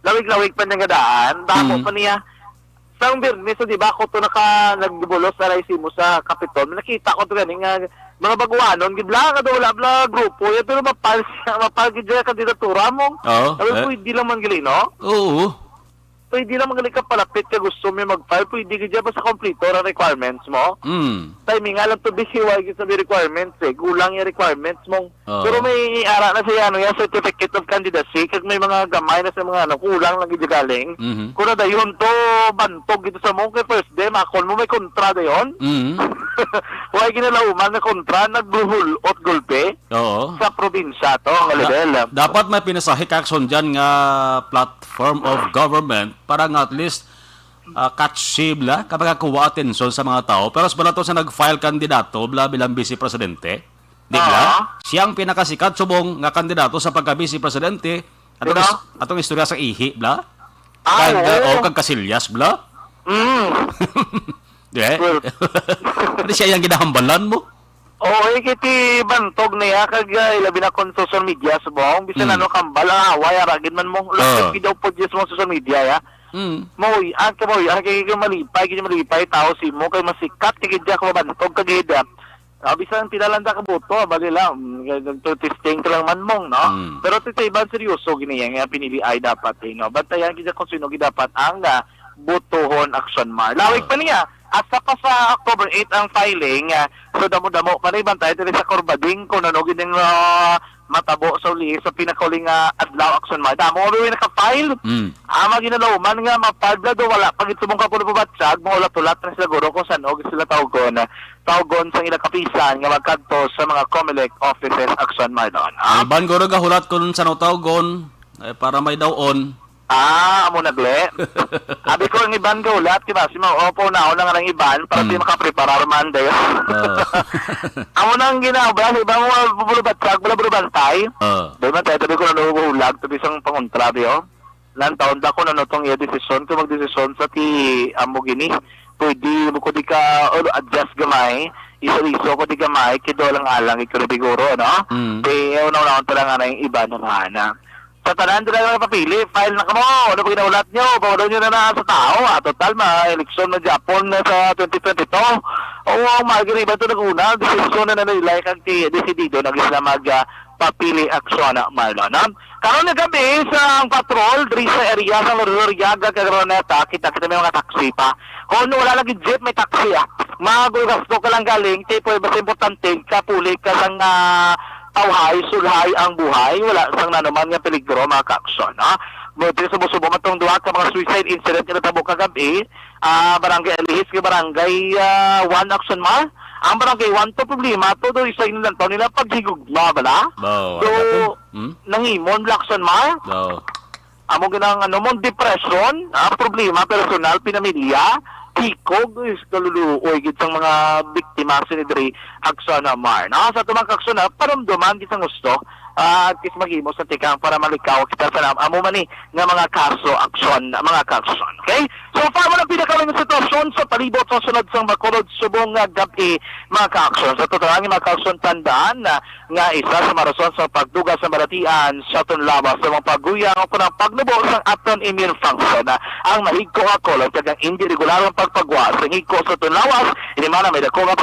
lawig-lawig pa niya nga daan. Damo Hmm. pa niya. Sang Biyernes, di ba, ako to naka, nagbulos, aray, simo sa Kapitol. Nakita ko to gani nga mga baguanon, gid lang, nga wala bla grupo. Yan, pero mapal siya, mapal gid siya kandidatura mo. Oo, Sabi, eh. pwede lang man gali, no? Oo. Pwede lang man gali ka palapit ka gusto mo mag-file. Pwede gid siya basta kompleto ang requirements mo. Mm. Timing nga lang to, busy, wala gid sa requirements, eh. Gulang yung requirements mo. Oo. Pero may ara na siya, ano, yung certificate of candidacy, kag may mga gamay na sa mga, ano, kulang lang gid galing. Mhm. Kung na dayon to, bantog gid sa mo, kay first day, makon mo, may kontra dayon. Mhm. Wala ginalauman na kontra, nagbuhulot gulpe Oo. sa probinsya to, nga Da-, level. dapat may pinasahi ka action dyan nga platform of government para nga at least, ah, catchy bla, kapag kuha atensyon sa mga tao. Pero sa bala to sa nag-file kandidato, bla, bilang vice presidente, di bla? Oo. Siya ang pinakasikat subong nga kandidato sa pagka-vice presidente. Atong Sino? is-, atong istorya sa ihi, bla? Ay, Kag, oo. oh, kag kasilyas, bla? Mm. Di? Well, Ano siya yung ginahambalan mo? Oo, eh, kiti bantog niya, kag, ah, ilabi na kon social media, subong, bisan Hmm. ano, kambal, ah, away, aragid man mo, Ah. lapit gid daw po dyan sa mga social media, ya. Hmm. Mahuy-an ka, mahuy-an kay, kay malipay, kay malipay, tao si mo, kay masikat, kay gid ka mabantog, kag gid, ah, ah, bisan pila lang da ka boto, ah, bali lang, mm, kay nagtutesting ka lang man mong, no? Hmm. Pero ti sa iban, seryoso, gini, nga pinili ay dapat, eh, no? Bantayan gid kung sino gid dapat ang, ah, botohon, Action Mar. Lawig Ah. pa niya, asa pa sa October eight ang filing, ah, so damo-damo pa na ibantay diri sa Corbading kung ano gid ang, ah, matabo sa uli sa pinakauli nga adlaw, Action Mar. Damo rin naka-file. Mm. Ang mga ginalauman nga mapalbla do, wala pa gid subong ka puno pabatsag, maulat-ulat na sila guro kung saan og sila tawgon. Tawgon sa ilang kapisan nga magkadto sa mga Comelec offices, Action Mar doon. Ah, Ang iban guro gahulat kung saan tawgon, eh, para may daw-on. Ah, amo na, gle. Abi ko, ang iban gahulat, di ba? Si mga opo na, una nga ng iban, para di Hmm. makapreparar man, dayo. Ah. Amo na ang ginagawa, sa iba mo, bubulubatsag, bula-bulubantay. Ah. Di man tayo, tabi ko na nahuhulag, tabi sang pangontra, bi, oh. Lantaon da ko na no tong iya desisyon, kung magdesisyon sa ti amo gini, pwede mo ko di ka, oh, adjust gamay, iso-iso ko di gamay, kido lang alang, ikaw na biguro, no? Hmm. Di, eh, una-una ko talaga na yung iba naman, ah. Sa tanan dira nga papili, file na kamo. Ano ba ginaulat nyo? Bawalo nyo na na sa tao, ah. Total, ma-eleksyon na Japon na sa twenty twenty-two. Oo, ang mga giniba to nag-una, desisyon na na nila kag ti-, desidido na sila mag, ah, papili aksyon, ah, Marlon, ha? Karon nga gabi sa ang patrol diri sa area sa Lororiaga kag Araneta, kita kita may mga taxi pa. Kung wala lagi jeep, may taxi, ah. Magulgasto ka lang galing, tipo, basta importante, kapuli ka sang, ah, tawhay, sulhay ang buhay, wala sang nanuman nga peligro, mga ka-aksyon, ha? Buti subo-subo man tong duha ka mga suicide incident nga natabo kagabi, ah, Barangay Alihis, nga Barangay, ah, one, Action Mar. Ang Barangay one to problema, todo isa yung lantaw nila paghigugma, bala? Ba, So, wala po. Hmm? Nangimon, Action Mar. Ba. Amo ginang ano mo, depression, ah, problema personal, pinamilya, tikog, is kaluluoy gid sang mga biktima sini diri, Action Mar. No? Sa tumang ka-aksyon, ah, panumduman gid sang gusto, ah, at is maghimo sa tikang para malikaw kita sa nam-, amo man ni nga mga kaso, aksyon, mga ka-aksyon. Okay? So, far mo ng pinakawing sitwasyon sa palibot sa sunod sang Bacolod subong nga gabi, mga ka-aksyon. Sa totoong mga ka-aksyon, tandaan na nga isa sa mga rason sa pagduga sa balatian sa aton lawas sa mga paguyang o kunang pagnubo sa aton immune function. Ang mahigko nga kolon kag ang indi regular nga pagpagwa sa higko sa aton lawas, ini man ang may dako nga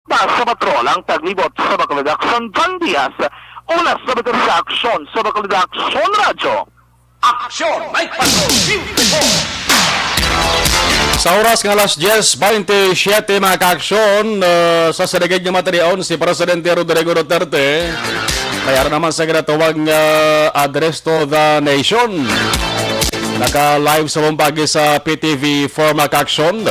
Basa Patrol ang taglibot sa Bacolod Aksyon, John Diaz. Oras sa Baterya Aksyon sa Bacolod Aksyon Radyo. Aksyon! Night Patrol! Sa oras nga alas diyes baynte siyete, mga kaaksyon, uh, sa sinigid nga matinion si Presidente Rodrigo Duterte, kaya naman sa ginatawag nga Address to the Nation. Naka-live sa buong pagi sa P T V four, mga kaaksyon.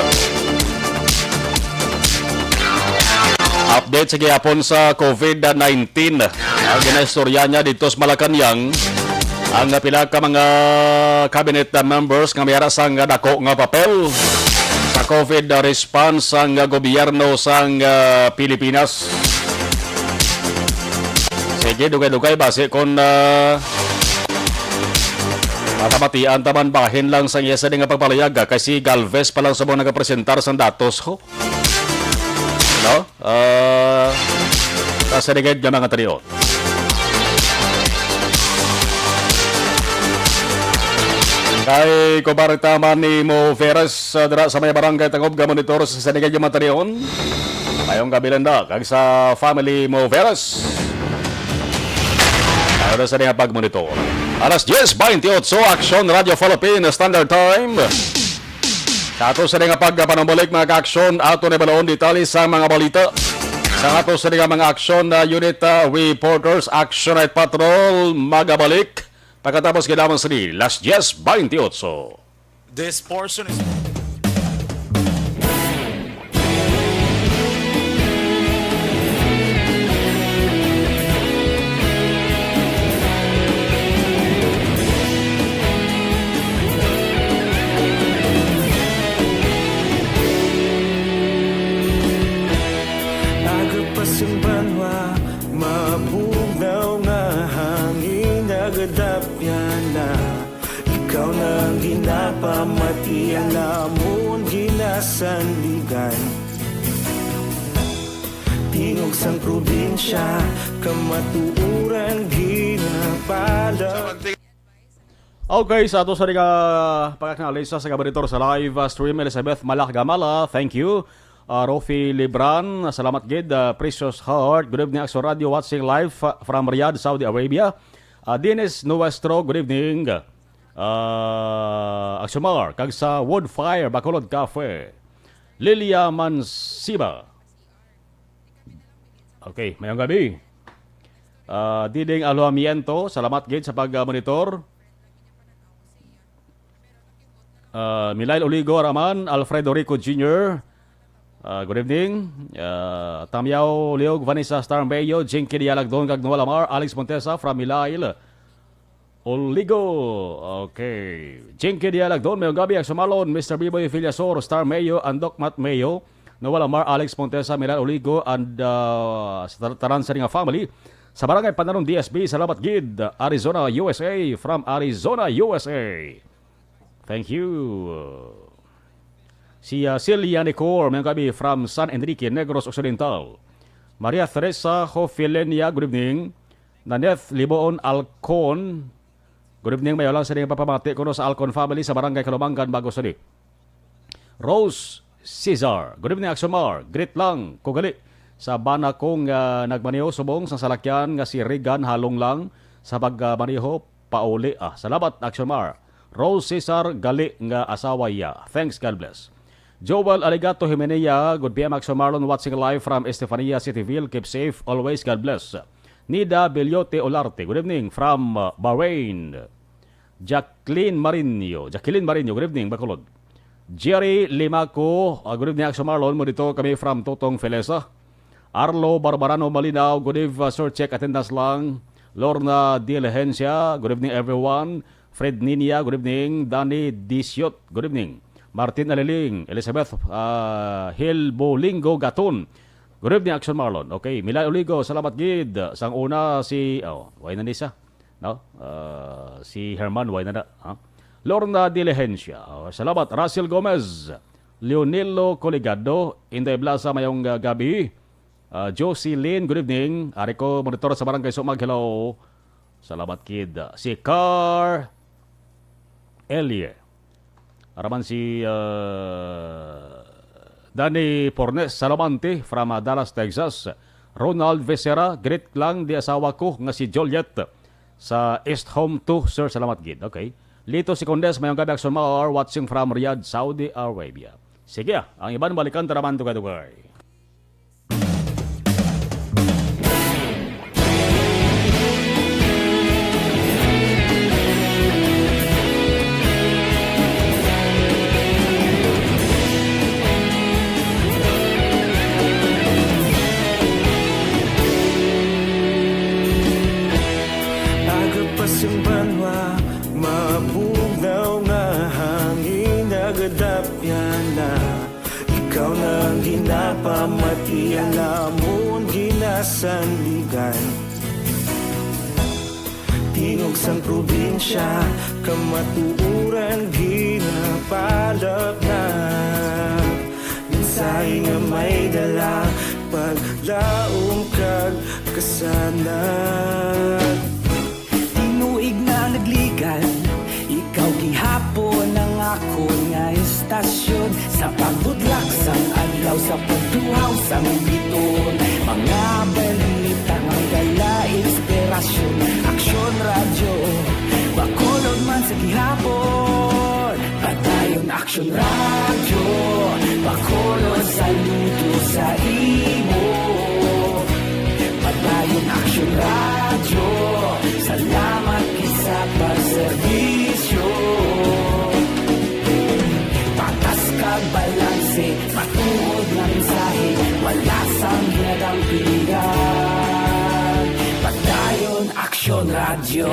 Update sa gihapon sa COVID nineteen. Ang ginaistorya niya dito sa Malacañang, ang pila ka mga cabinet members nga may ara sang dako nga papel sa COVID response sang gobyerno sang, ah, Pilipinas. Sige, dugay-dugay, basi kung, ah, makamatian taman bahin lang sang iya sini nga pagpalayag, ah, kay si Galvez pa lang sa mga nagapresentar sang datos, ho. No? Ah, sa sinigid nga mga trio. Kay kubarta man ni Mo Veras, ah, dira sa may barangay Tangob, ga-monitor sa sinigid nga mga trio. Mayong gabi, Linda, kag sa family Mo Veras. Ano sa nga pag-monitor? Alas diyes baynte otso, Aksyon Radio Philippines Standard Time. Sa ato sa nga pagpanumalik, mga kaaksyon, ato na balon detalye sa mga balita. Sa ato sa nga mga aksyon na unit, uh, reporters, Action Night Patrol, magabalik pagkatapos gid lamang sini, alas diyes baynte otso. This portion is Agapas ang banwa, mabugnaw nga hangin, nagadapya na. Ikaw na ang ginapamati, ang amon ginasandigan. Tingog sang probinsya, kamatuoran ginapala. Okay, sa ato sa nga pag-acknowledge sa, sa kabaritor sa live, uh, stream, Elizabeth Malak Gamala, thank you. Uh, Rofi Libran, salamat gid. Uh, Precious Heart, good evening, Aksyon Radio, watching live, uh, from Riyadh, Saudi Arabia. Uh, Dennis Nuestro, good evening. Uh, Aksyon Mar, kag sa Woodfire, Bacolod Cafe. Lilia Mansiba. Okay, mayong gabi. Ah, Diding Aluhamiento, salamat gid sa pag-monitor. Ah, Milail Oligo Araman, Alfredo Rico Junior, ah, good evening. Ah, Tamiao Liog, Vanessa Star Mayo, Jinky Dialagdon, kag Noel Amar, Alex Montesa from Milail. Oligo. Okay. Jinky Dialagdon, mayong gabi, Aksyon Marlon, Mister Biboy Villasor, Star Mayo, and Doc Matt Mayo, Noel Amar, Alex Montesa, Milan Oligo, and, uh, sa tar-, tanan sa nga family. Sa Barangay Pananon D S B, salamat gid, Arizona, U S A, from Arizona, U S A. Thank you. Si, uh, Celia Nicor, mayong gabi, from San Enrique, Negros Occidental. Maria Teresa Jofilenia, good evening. Naneth Liboon Alcon, good evening, may lang sa inyong papamati kuno sa Alcon family sa Barangay Kalumangan, Bago City. Rose Cesar, good evening, Aksyon Mar. Greet lang ko gali sa bana ko nga nagmaneho subong sa salakyan nga si Regan Halong lang sa pagmaneho pauli. Ah, salamat, Aksyon Mar. Rose Cesar gali nga asawa iya. Thanks, God bless. Joel Aligato Jimenea, good P M, Aksyon Marlon, watching live from Estefania Cityville. Keep safe always. God bless. Nida Bellote Olarte, good evening from, uh, Bahrain. Jacqueline Marinho, Jacqueline Marinho, good evening, Bacolod. Jerry Limaco, uh, good evening, Aksyon Marlon, monitor kami from Totong Felesa. Arlo Barbarano Malinaw, good eve, uh, sir, check attendance lang. Lorna Diligencia, good evening, everyone. Fred Ninia, good evening. Danny Disiot, good evening. Martin Aliling, Elizabeth, ah, Hilbolingo Gaton, good evening, Action Marlon. Okay, Milay Oligo, salamat gid. Sang una si, oh, way na ni siya, no? Ah, si Herman, way na na, ha? Lorna Diligencia, oh, salamat. Russell Gomez, Leonilo Coligado, Inday Blasa, mayong, ah, gabi. Ah, Josie Lynn, good evening. Ari ko monitor sa Barangay Sumag. Hello. Salamat, kid. Si Car Elie. Araman si, ah, Danny Pornes Salomante from, ah, Dallas, Texas. Ronald Vicera, greet lang di asawa ko nga si Juliet sa East Home two, sir. Salamat gid. Okay. Lito Secondes, mayong gabi, Action Mar, watching from Riyadh, Saudi Arabia. Sige, ah, ang iban balikan ta naman dugay-dugay. Aga pa sing banwa, mabugnaw nga hangin nagadapyan na. Ikaw na ang ginapamati, ang amon ginasandigan. Tingog sang probinsya, kamatuoran ginapalapnap. Mensahe nga may dala, paglaom kag kasanag. Tinuig na nagligan, ikaw gihapon ang akon nga estasyon. Sa pagbudlak sang adlaw, sa pagduhaw sang bituon, mga balita nga may dala inspirasyon. Aksyon Radyo, Bacolod man sa gihapon. Padayon Aksyon Radyo, Bacolod, saludo sa imo. Padayon Aksyon Radyo, salamat gid sa pagserbisyo. Patas kag balanse, matuod nga mensahe, wala sang ginadampigan. Padayon Aksyon Radyo.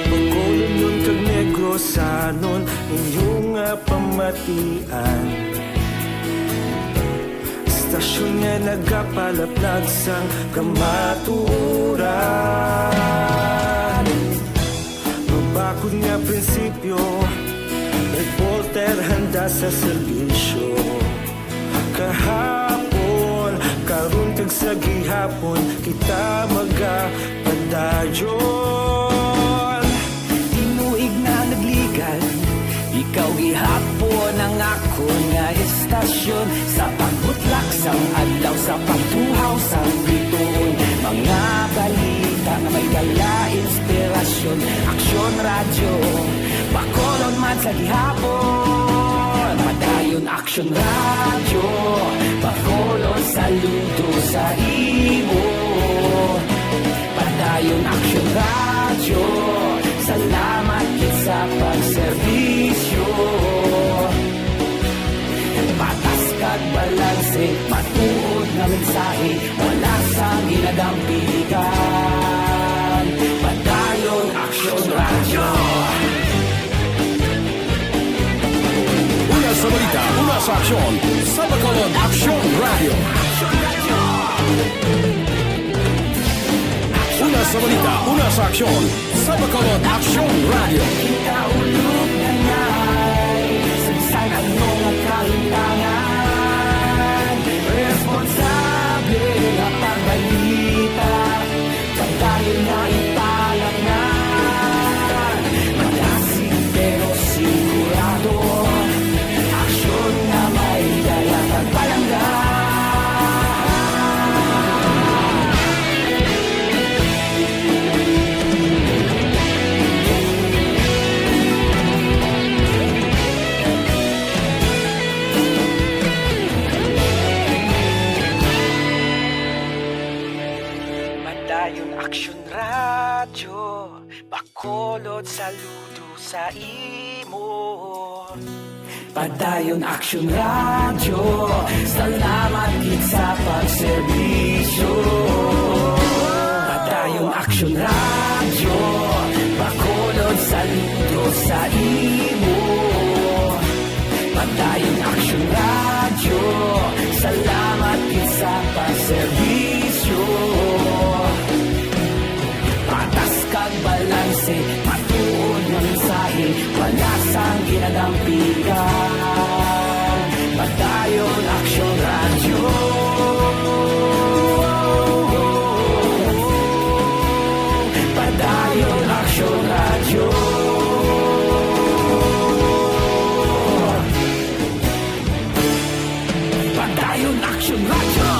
Bacolod kag Negrosanon, inyo nga pamatian. Estasyon nga nagapalaplag sang kamatuoran. Mabakod nga prinsipyo, reporter handa sa serbisyo. Kahapon, karon kag sa gihapon, kita magapadayon. Tinuig na nagligan, ikaw gihapon ang akon nga estasyon. Sa pagbutlak sang adlaw, sa pagtuhaw sang bituon, mga balita nga may dala inspirasyon. Aksyon Radyo, Bacolod man sa gihapon. Padayon Aksyon Radyo, Bacolod, saludo sa imo. Padayon Aksyon Radyo, salamat gid sa pagserbisyo. Patas kag balanse, matuod nga mensahe, wala sang ginadampigan. Padayon Aksyon Radyo. Una sa balita, una sa aksyon, sa Bacolod Aksyon Radyo. Una sa balita, una sa aksyon, sa Bacolod Aksyon Radyo. Kita ulog na ngay, sa bisan ano nga kahimtangan, responsable nga pagbalita. Padayon na ipalapngan, malasig pero sigurado. Aksyon nga may dala kag palangga. Padayon Aksyon Radyo, Bacolod, saludo sa imo. Padayon Aksyon Radyo, salamat gid sa pagserbisyo. Padayon Aksyon Radyo, Bacolod, saludo sa imo. Padayon Aksyon Radyo, salamat gid sa pagserbisyo. Patas kag balanse, matuod nga mensahe, wala sang ginadampigan. Padayon Aksyon Radyo. Radyo.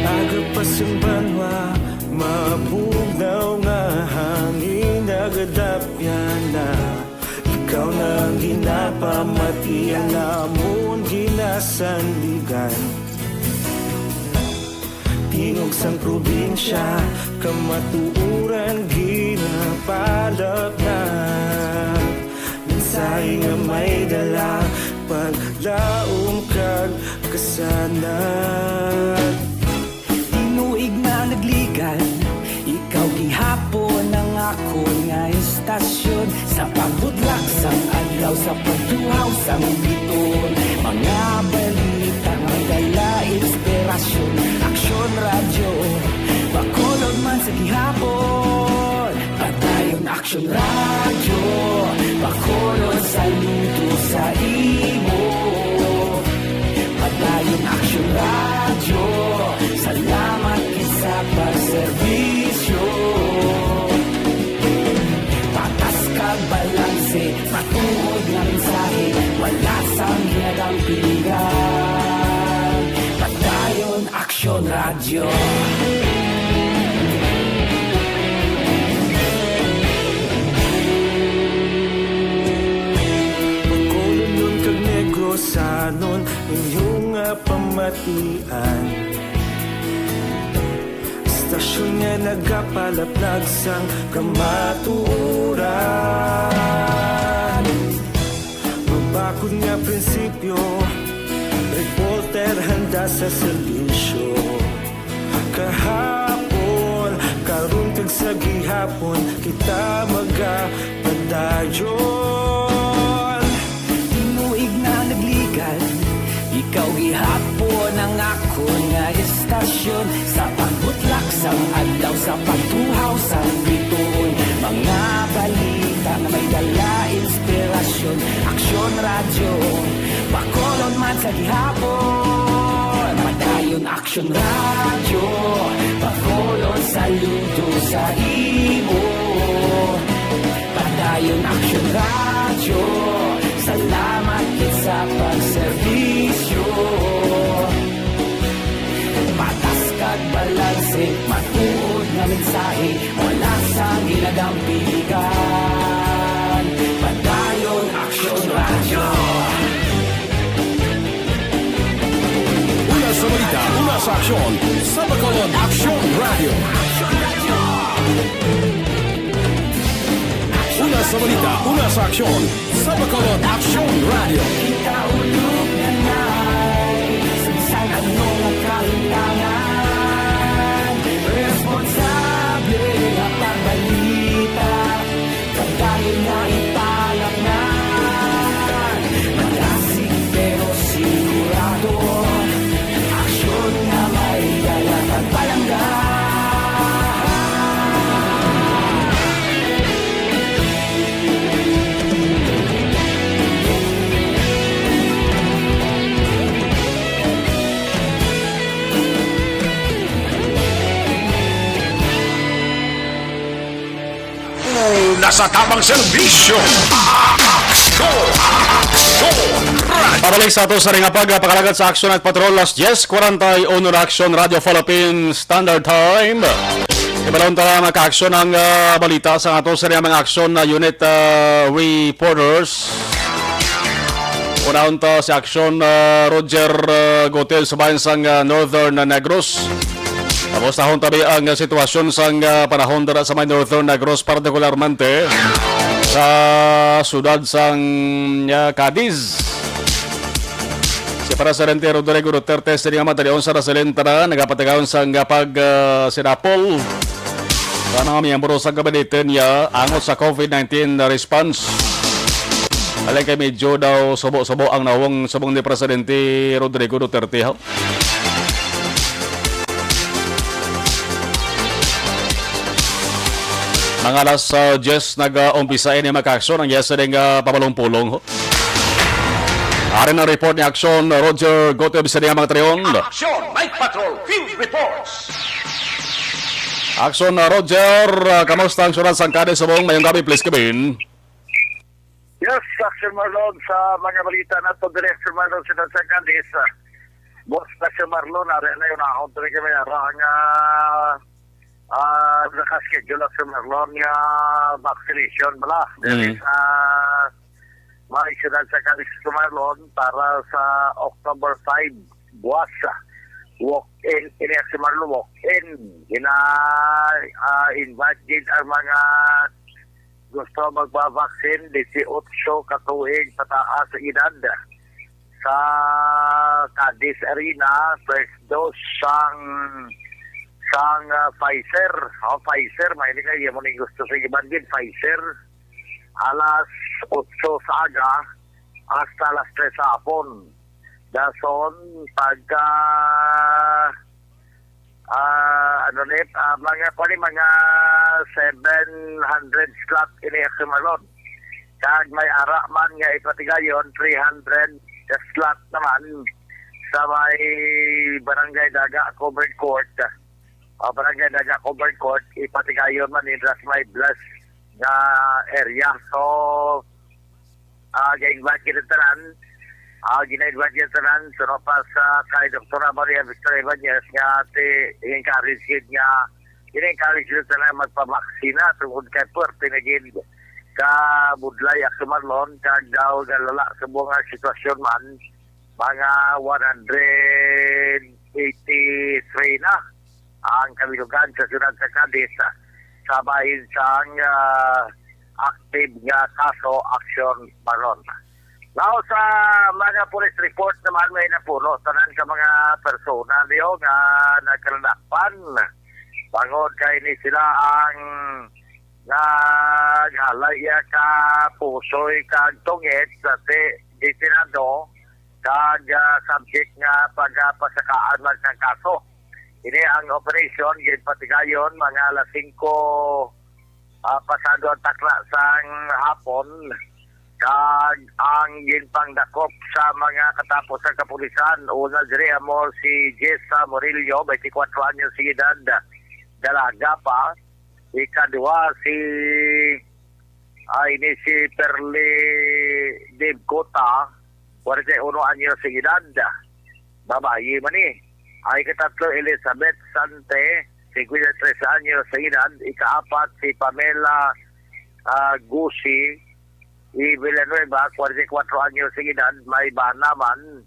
Aga pa sang banwa, mabugnaw nga hangin nagadapyan na. Ikaw na ang ginapamatian namon ginasandigan. Tingog sang probinsya, kamatuoran ginapalapnag. Mensahe nga may dala, paglaom kag kasanag. Tinuig na nagligan, ikaw gihapon ang akon nga istasyon. Sa pagbudlak sang adlaw, sa pagtuhaw sang biton, mga balita may dala inspirasyon. Aksyon Radyo, Bacolod man sa gihapon. Padayon Aksyon Radyo, Bacolod, saludo sa imo. Padayon Aksyon Radyo, salamat gid sa pagserbisyo. Patas kag balanse, matuod nga mensahe, wala sang ginadampigan. Padayon Aksyon Radyo. Bacolodnon kag Negrosanon, inyo nga pamatian. Istasyon nga nagapalaplag sang kamatuoran. Mabakod nga prinsipyo, reporter handa sa serbisyo. Kahapon, karon kag sa gihapon, kita magapadayon. Tinuig na nagligan, ikaw gihapon ang akon nga istasyon. Sa pagbutlak sang adlaw, sa pagtuhaw sang bituon, mga balita nga may dala inspirasyon. Aksyon Radyo, Bacolod man sa gihapon. Padayon Aksyon Radyo, Bacolod, saludo sa imo. Padayon Aksyon Radyo, salamat gid sa pagserbisyo. Patas kag balanse, matuod nga mensahe, wala sang ginadampigan. Padayon Aksyon Radyo. Una sa balita, una sa aksyon, sa Bacolod Aksyon Radyo. Una sa balita, una sa aksyon, sa Bacolod Aksyon Radyo. Ikaulog na na'y sa bisan ano nga kahimtangan, responsable nga pagbalita. Pagdayon nga ipalaknag, madasig pero sigurado, aksyon nga may dala kag palangga. Una sa tamang serbisyo. Aksyon! Aksyon! Pabalik sa ato sa ring pagpakalakat sa Aksyon at Patrol, alas diyes kuwarenta y uno na, Aksyon Radio Philippines Standard Time. Ibalon ta mga kaaksyon ang, ah, balita sa ato sa ring mga aksyon na unit, ah, reporters. Unahon ta si Aksyon, ah, Roger, ah, Gutierrez sa bahin sang, ah, Northern Negros. Tapos tahon tabi ang sitwasyon sang, ah, panahon dira sa may Northern Negros, partikularmente sa siyudad sang, ah, Cadiz. Si Presidente Rodrigo Duterte sini nga madalion sa Rasalentara nagapatigayon sang, ah, pag, ah, sinapol sa mga miyembro sa gabinete niya angot sa COVID nineteen response. Halin kay medyo daw subo-subo ang nawong subong ni Presidente Rodrigo Duterte, ha? Mga alas, ah, diyes nag-umpisa ini, mga ka-aksyon, ang iya sining, ah, pabalong-pulong, ho. Ari ang report ni Aksyon Roger Gotob sa mga triyon. Action Night Patrol Field Reports. Aksyon, ah, Roger, ah, kamusta ang syudad sang Cadiz subong? Mayong gabi, please, Kevin. Yes, Action Marlon, sa mga balita nato diri, Action Marlon, sa sa Cadiz. Boss, Action Marlon, ari na yun, ahon tuloy kami, ara nga, ah, naka-schedule, Action Marlon, nga vaccination bala. Diri Mm. sa mga syudad sa Cadiz, Action Marlon, para sa October five, buwas. Walk-in, ini, Action Marlon, walk-in. Gina, ah, invite gid ang mga gusto magpa-vaccine, disiotso ka tuig pataas sa edad. Sa Cadiz Arena, first dose sang, sang, ah, Pfizer. O, Pfizer, mahilig kayo, mo ning gusto sa iban din, Pfizer. Alas otso sa aga hasta alas tres sa hapon. Dason, pagka, ah, ano ni, ah, mga, kuwan ni, mga seven hundred slot ini, Action Marlon. Kag may ara man nga ipatigayon, three hundred slot naman sa may Barangay Daga Covered Court. Ah, Barangay Daga Covered Court, ipatigayon man ni sa may blessed nga area. So, ah, ga-invite kita tanan. Ah, gina-invite kita tanan. So, no, pa sa kay Doktora Maria Victoria Ibanez nga ti encourage gid nga, gina-encourage kita tanan magpabaksina tungod kay puwerte na gid ka budlay, Action Marlon, kag daw galala sa mga sitwasyon man, mga one hundred eighty-three na ang kabilugan sa siyudad sa Cadiz, ah, sa bahin sang, ah, active nga kaso, Action Marlon. Now, sa mga police report naman, may napuno tanan ka mga persona niyo nga nagkaladakpan. Bangod kay ni sila ang naghalay iya ka pusoy kag tungit sa ti-, detinado kag, ah, subject nga pagapasakaan man sang kaso. Ini ang operasyon ginpatigayon mga alas singko, ah, pasado ang takna sang hapon, kag ang ginpangdakop sa mga katapo sa kapulisan, una diri amo si Jessa Murillo, twenty-four anyos de edad, dalaga pa. Ikaduha si, ah, ini si Perly Dave Cota, kwarenta y uno anyos sa edad, babayi man ni. Ang ikatatlo, Elizabeth Sante, cincuenta y tres anyos sa edad. Ikaapat, si Pamela, ah, Gusi, i Villanueva, kwarenta y kuwatro anyos sa edad, may bana man.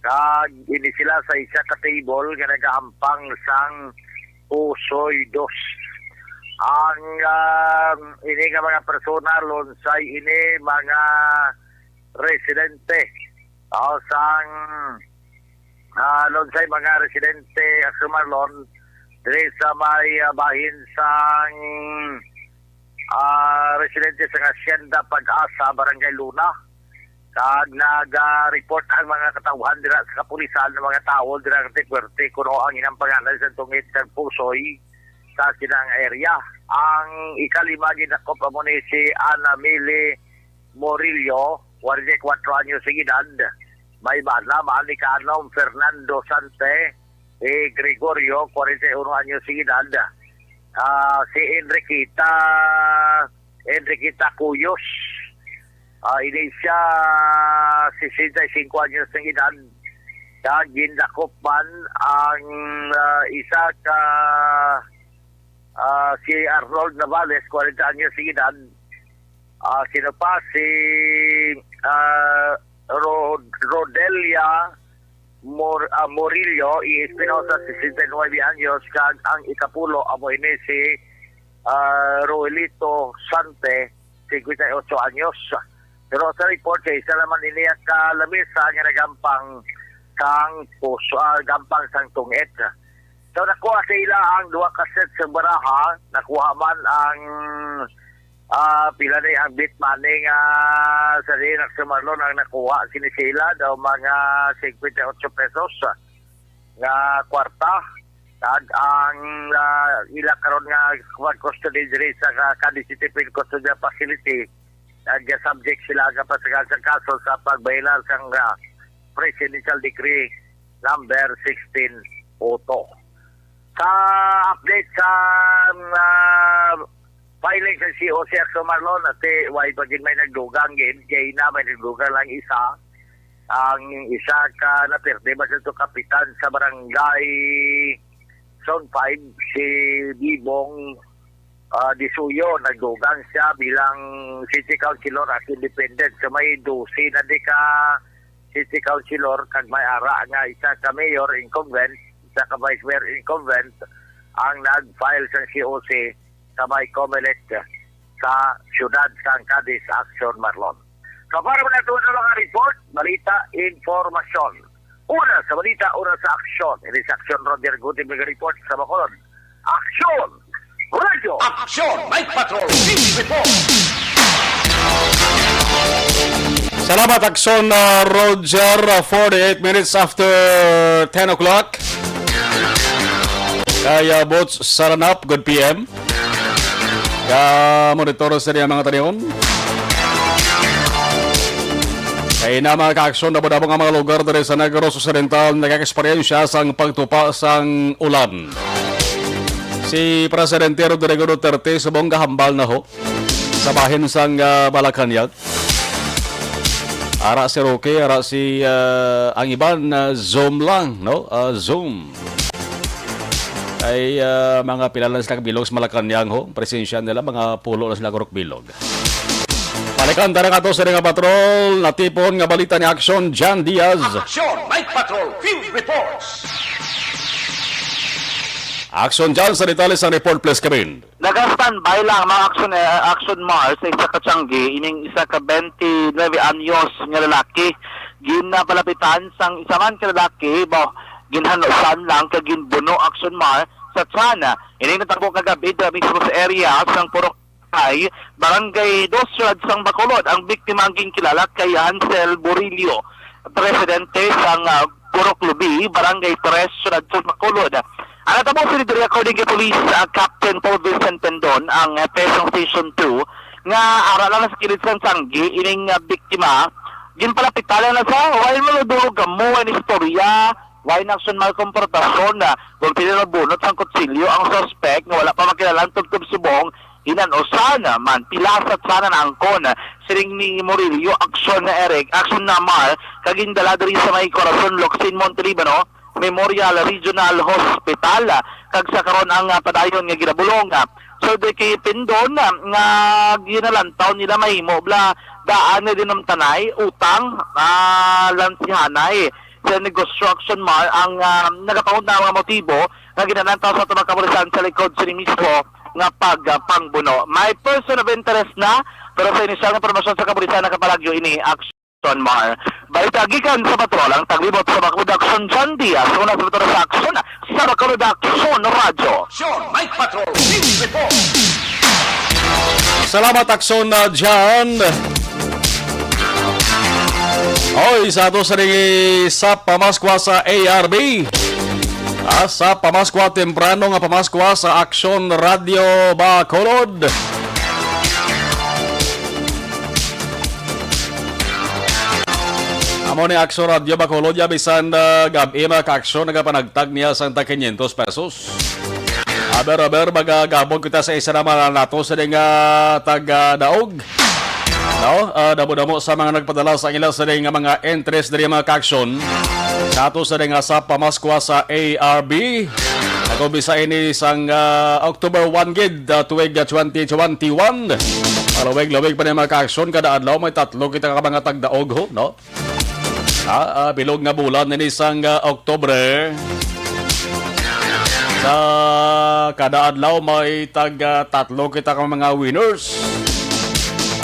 Kag ini sila sa isa ka table nga nagahampang sang Pusoy Dos. Ang, ah, ini nga mga persona, lunsay ini mga residente, ah, sang, ah, lunsay mga residente, Action Marlon, diri sa may, ah, bahin sang, ah, residente sa Hacienda Pag-asa, Barangay Luna. Kag nag-report ang mga katawhan dira sa kapulisan, ng mga tawo dira nga puwerte kuno ang inang pangalan sa tungit sa Pusoy sa sinang area. Ang ikalima ginakop amo ni si Ana Mili Morillo, kwarenta y kuwatro anyos sa edad. May bana man, ikanom, Fernando Sante, eh, Gregorio, kwarenta y uno anyos sa edad. Ah, si Enriqueta, Enriqueta Cuyos. Ah, ini siya, sesenta y cinco anyos ng edad. Kag gindakop man ang, ah, isa ka, ah, si Arnold Navales, kwarenta anyos ng edad. Ah, sino pa? Si, ah, Rod-, Rodelia Mor-, ah, Murillo y Espinosa, sesenta y nuebe anyos, kag ang ikapulo amo ini si, ah, Roelito Sante, cincuenta y ocho anyos. Pero sa report, kay isa naman ini ang kalamisa nga nagampang sang puso, ah, gampang sang tungit. So, nakuha sa ila ang duha ka set sa baraha, nakuha man ang, Ah, pila ni ang bit money nga sa diin, Action Marlon, ang nakuha sini sila daw mga fifty-eight pesos nga kwarta. Kag ang, ah, ila karon nga kuwan, custody diri sa ka-, Cadiz City Penal Custodial Facility, nag-subject sila nga pasagal sa kaso sa pagbahilar sang, ah, Presidential Decree number sixteen oh two. Sa update sa, ah, filing sa C O C, Action Marlon, ati, way pa gid may nagdugang gid, kay na may nagdugang lang isa. Ang isa ka napirdi ba sa to, kapitan sa barangay Zone five, si Bibong, ah, Disuyo, nagdugang siya bilang city councilor as independent. So may dose na di ka city councilor, kag may ara nga isa ka mayor incumbent, isa ka vice mayor incumbent ang nag-file sa C O C sa may Comelec sa siyudad sang Cadiz, Action Marlon. So, para man nato na mga report, balita, informasyon. Una sa balita, una sa aksyon. Ini sa aksyon, Roger Guti, may report sa Bacolod. Aksyon! Radyo! Aksyon! Mike Patrol! News Report! Salamat, Aksyon, uh, Roger. Uh, forty-eight minutes after ten o'clock. Kaya, Boots Saranap, good P M. Ka monitor sa niya mga tanion. Kay na mga kaaksyon, damo-damo nga mga lugar diri sa Negros Occidental nagkakaesperyensya sang pagtupa sang ulan. Si Presidente Rodrigo Duterte subong gahambal na ho sa bahin sang, ah, Malacañang. Ara si Roque, ara si, ah, ang iban, ah, Zoom lang, no? Ah, Zoom. Ay, ah, mga pila lang sila kabilog sa Malacañang, ho. Presensya nila, mga pulo lang sila gurok bilog. Balikan ta na nga to sa nga patrol, natipon nga balita ni Aksyon John Diaz. Aksyon, Mike Patrol, Field Reports. Aksyon John, sa detalye sa report, please, Kevin. Naga-standby lang mga aksyon, eh, aksyon Mars sa isa ka tiyanggi, ining isa ka twenty-nine anyos nga lalaki. Ginapalapitan sang isa man ka lalaki, ba, ginhanusan lang kag ginbuno, aksyon Mars, sa tiyan. Ining natabo kagabi dira mismo sa area sang Purok Ay, Barangay Dos, siyudad sang Bacolod. Ang biktima ang ginkilala kay Hansel Burillo, presidente sang, ah, Purok Lubi, Barangay Tres, siyudad sang Bacolod. Ang natabo sini diri, according kay Police, ah, Captain Paul Vincent Pendon, ang, ah, hepe sang Station two, nga ara lang sa kilid sang tiyanggi ining, ah, biktima. Ginpalapitan lang na sa, way man duro gamo, way istorya, way na aksyon, may komportasyon, ah, kung pili na bunot sang kutsilyo ang suspect nga wala pa makilala ang tubtob subong, hinan-usan man, pilasat sana na angkon. Siling ni Murillo, aksyon na Eric, aksyon na Mar, kag gindala diri sa may Corazon Locsin, Montelibano Memorial Regional Hospital, kag sa karon ang, ah, padayon nga ginabulong. So, di kay Pindon, ah, nga ginalantaw nila mahimo bala daan nga dinumtanay, utang, ah, lansihanay sa negosyo, aksyon Mar, ang, ah, nagapahunta nga mga motibo nga ginalantaw sa tumang kapulisan sa likod sini mismo nga pag, ah, pangbuno. May person of interest na, pero sa inisyal nga impormasyon sa kapulisan, nakapalagyo ini, aksyon Mar. Balita gikan sa patrol, ang taglibot sa Bacolod, aksyon John Diaz, una sa patrol sa aksyon sa Bacolod, aksyon Radyo. Aksyon, Mike Patrol, News Report. Salamat, Aksyon, uh, John. Oy, sa ato sa ring sa pamaskwa sa A R B. Ah, sa pamaskwa, temprano nga pamaskwa sa Aksyon Radyo Bacolod. Amo ni Aksyon Radyo Bacolod, ya bisan, ah, gab-i, mga kaaksyon, nagapanagtag niya sang tag quinientos pesos. Aber, aber, magagabog kita sa isa naman nato sa ding, ah, taga-daog. No? Ah, damo-damo sa mga nagpadala sa ila sa ding mga entries diri, mga kaaksyon. Sa ato sa ding, ah, sa pamaskwa sa A R B. Nag-umpisa ini sang, ah, October one gid, ah, tuig, ah, twenty twenty-one. Malawig-lawig pa ni, mga kaaksyon, kada adlaw may tatlo kita ka mga tagdaog, ho, no? Ah, ah, bilog nga bulan ini sang, ah, Oktubre. Sa kada adlaw may tag, ah, tatlo kita ka mga winners.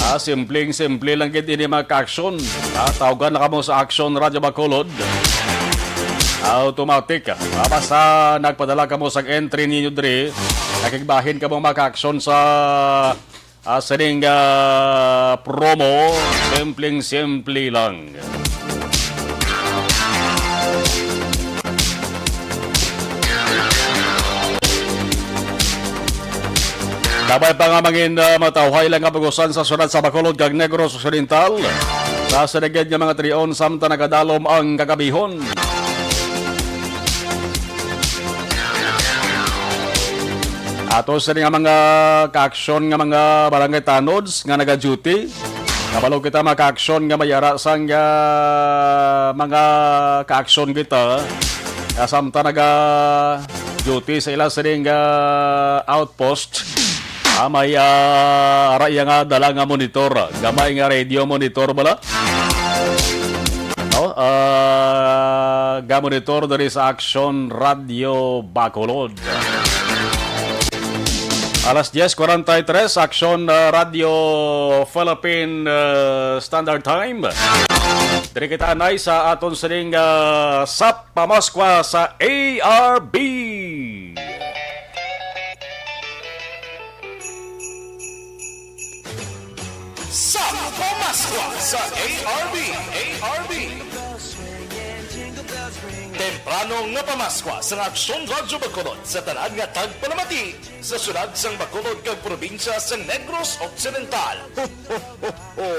Ah, simpleng-simple lang gid ini, mga ka-aksyon. Ah, tawagan na kamo sa Aksyon Radyo Bacolod. Automatic. Ah, basta nagpadala kamo sa entry ninyo diri, nakigbahin kamo, mga ka-aksyon, sa Ah, sining, ah, promo, simpleng-simple lang. Kabay pa nga mangin, ah, matawhay lang nga pugusan sa syudad sa Bacolod kag Negros Occidental. Sa sinigid nga mga trion, samtang nagadalom ang kagabihon. Ato sini nga mga kaaksyon nga mga barangay tanods nga naga-duty. Kabalo kita mga kaaksyon nga may ara sang, ah, mga kaaksyon kita. Nga samtang naga-duty sa ila sining, ah, outpost. Ah, may, ah, ara iya nga dala nga monitor. Gamay nga radio monitor bala. No? Ah, ga-monitor diri sa Aksyon Radio Bacolod. Alas diyes kwarenta y tres, Aksyon, ah, Radio Philippine, ah, Standard Time. Diri kita anay sa aton sining, ah, Sap Pamaskwa sa A R B. Sa Pamaskwa sa A R B, A R B. Temprano nga pamaskwa sa Aksyon Radyo Bacolod sa tanan nga tagpalamati sa syudad sang Bacolod kag probinsya sang Negros Occidental. Ho, ho, ho, ho!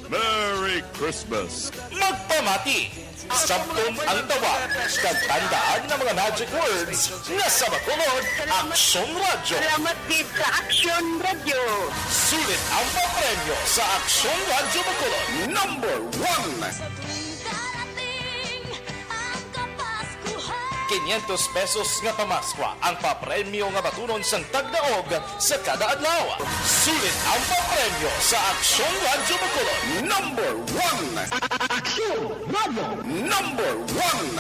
Merry Christmas! Magpamati! Sabton ang tawag, kag tandaan nga mga magic words nga sa Bacolod, Aksyon Radyo. Salamat gid sa Aksyon Radyo. Sulit ang papremyo sa Aksyon Radyo Bacolod. Number one. Sa tuwing darating ang Kapaskuhan. Quinientos pesos nga pamaskwa ang papremyo nga batunon sang tagdaog sa kada adlaw. Sulit ang papremyo sa Aksyon Radyo Bacolod. Number one. Aksyon Radyo. Number one.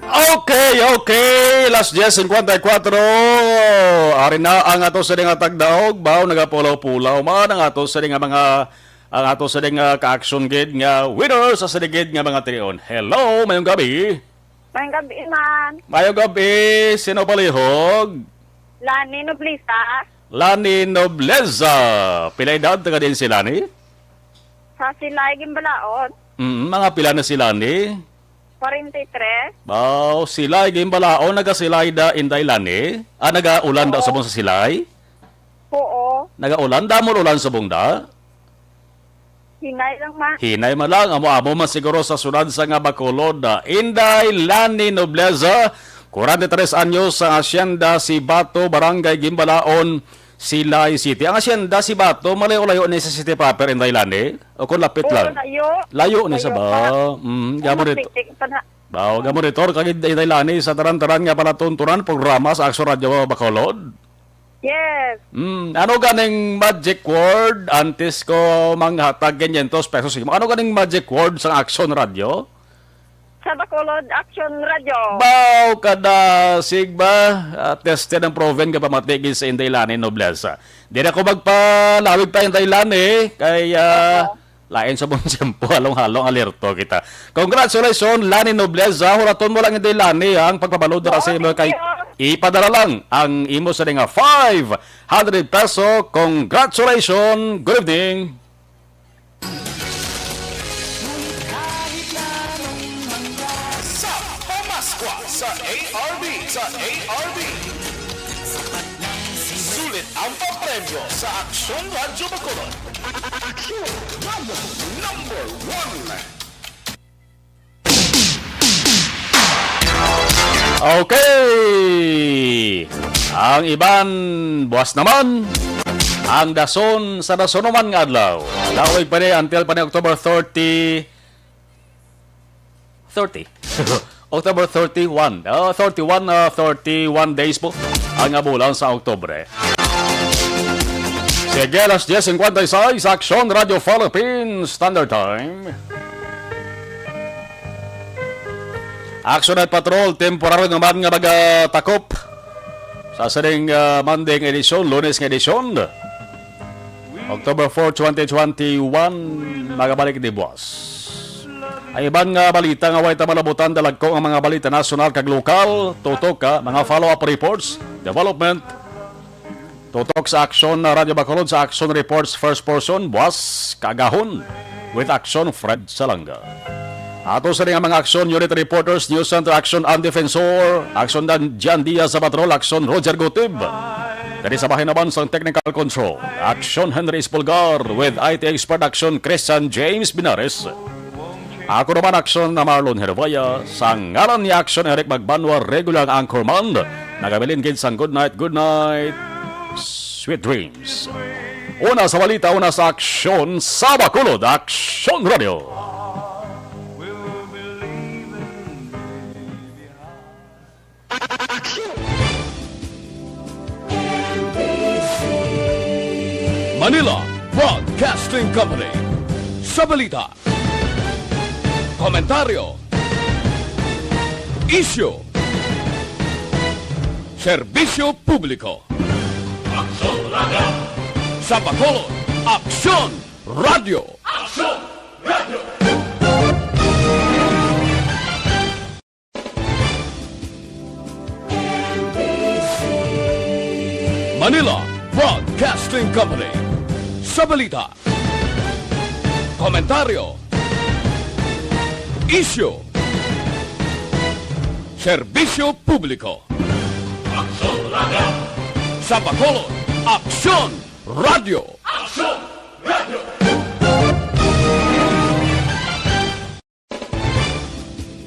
Okay, okay. Alas diyes cincuenta y cuatro. Ari na ang ato sa nga tagdaog. Baw, nagapulaw-pulaw man ang ato sa nga mga, ang ato sa nga ka-action gid nga winner sa sining gid nga mga trion. Hello, mayong gabi. Mayong gabi, man. Mayong gabi. Sino palihog? Lani Nobleza. Lani Nobleza. Pila edad, taga din si Lani? Sa Silay, Gimbalaon. Mm, mga pila na si Lani? Forty-three. Baw, Silay, Gimbalaon, naga Silay da, Inday Lani? Ah, naga-ulan da Oo. Subong sa Silay? Oo. Naga-ulan, damo ulan subong da? Hinay lang, ma. Hinay man lang, amo-amo man siguro sa syudad sa nga Bacolod. Ah, Inday Lani Nobleza, kwarenta y tres anyos, sa Hacienda Sibato, Barangay Gimbalaon, Silay City. Ang Hacienda Sibato, malayo-layo ni sa city proper, Inday Lani? O kung lapit Oo, lang? Layo. Layo ni sa Layo ba? pa. Mm, Ano, gamon ito. Pitik pa na. Baw, gamon ito, kag Inday Lani, sa taran-taran nga palatuntunan, programa sa Aksyon Radyo Bacolod. Yes. Mm, ano ganing magic word? Antes ko manghatag quinientos pesos imo. Ano ganing magic word sa Action Radio? Sa Bacolod Action Radio. Baw, kada sigba, ah, tested ang proven ka pamati gid sa Inday Lani Nobleza. Di na ko magpalawig pa Inday Lani, kay, ah, Oo. Lain sa buong tiyempo, halong-halong alerto kita. Congratulations, Lani Nobleza. Hulaton mo lang hindi, Lani, ang pagpabalo dira sa imo kay Thank you. Ipadala lang ang imo sa nga five hundred peso. Congratulations. Good evening. Sa Pamaskwa sa A R B, sa A R B. Sulit ang papremyo sa Aksyon Radyo Bacolod. Aksyon Radyo number one. Okay. Ang iban, buwas naman. Ang dason sa dason naman nga adlaw. Lawig pa ni until pa ni October thirty. Thirty. October thirty-one. Oh, thirty-one, ah, thirty-one days po ang bulan sa Oktubre. Sige, alas diyes cincuenta y seis, Aksyon Radio Philippines Standard Time. Action at Patrol, temporaryo naman nga magatakop sa sining, ah, Monday nga edisyon, Lunes nga edisyon. October four, twenty twenty-one, magabalik di buwas. Ang iban nga balita nga way ta malabutan, dalagko ang mga balita nasyonal kag lokal, tutok ka, mga follow-up reports, development, tutok sa Aksyon na Radyo Bacolod sa Aksyon Reports First Person, buwas kaagahon, with Aksyon Fred Salanga. Ato sa nga mga Aksyon Unit Reporters, News Center Aksyon, ang Defensor, Aksyon Dan Jan Diaz sa Patrol, Aksyon Roger Gutib. Dari sa bahin naman sang Technical Control, Aksyon Henry Espulgar, with I T Expert Aksyon Christian James Binares. Ako naman, Aksyon na Marlon Hervaya, sa ngalan ni Aksyon Eric Magbanwa, regular anchorman, nagabilin gid sang good night, good night, sweet dreams. Una sa balita, una sa Aksyon sa Bacolod, Aksyon Radio. Manila Broadcasting Company. Sa balita, komentaryo, isyu, serbisyo publiko. Aksyon Radio. Sa Bacolod, Aksyon Radio. Aksyon Radio. Manila Broadcasting Company. Sa balita, komentaryo, isyu, serbisyo publiko. Aksyon Radio. Sa Bacolod, Aksyon Radio. Aksyon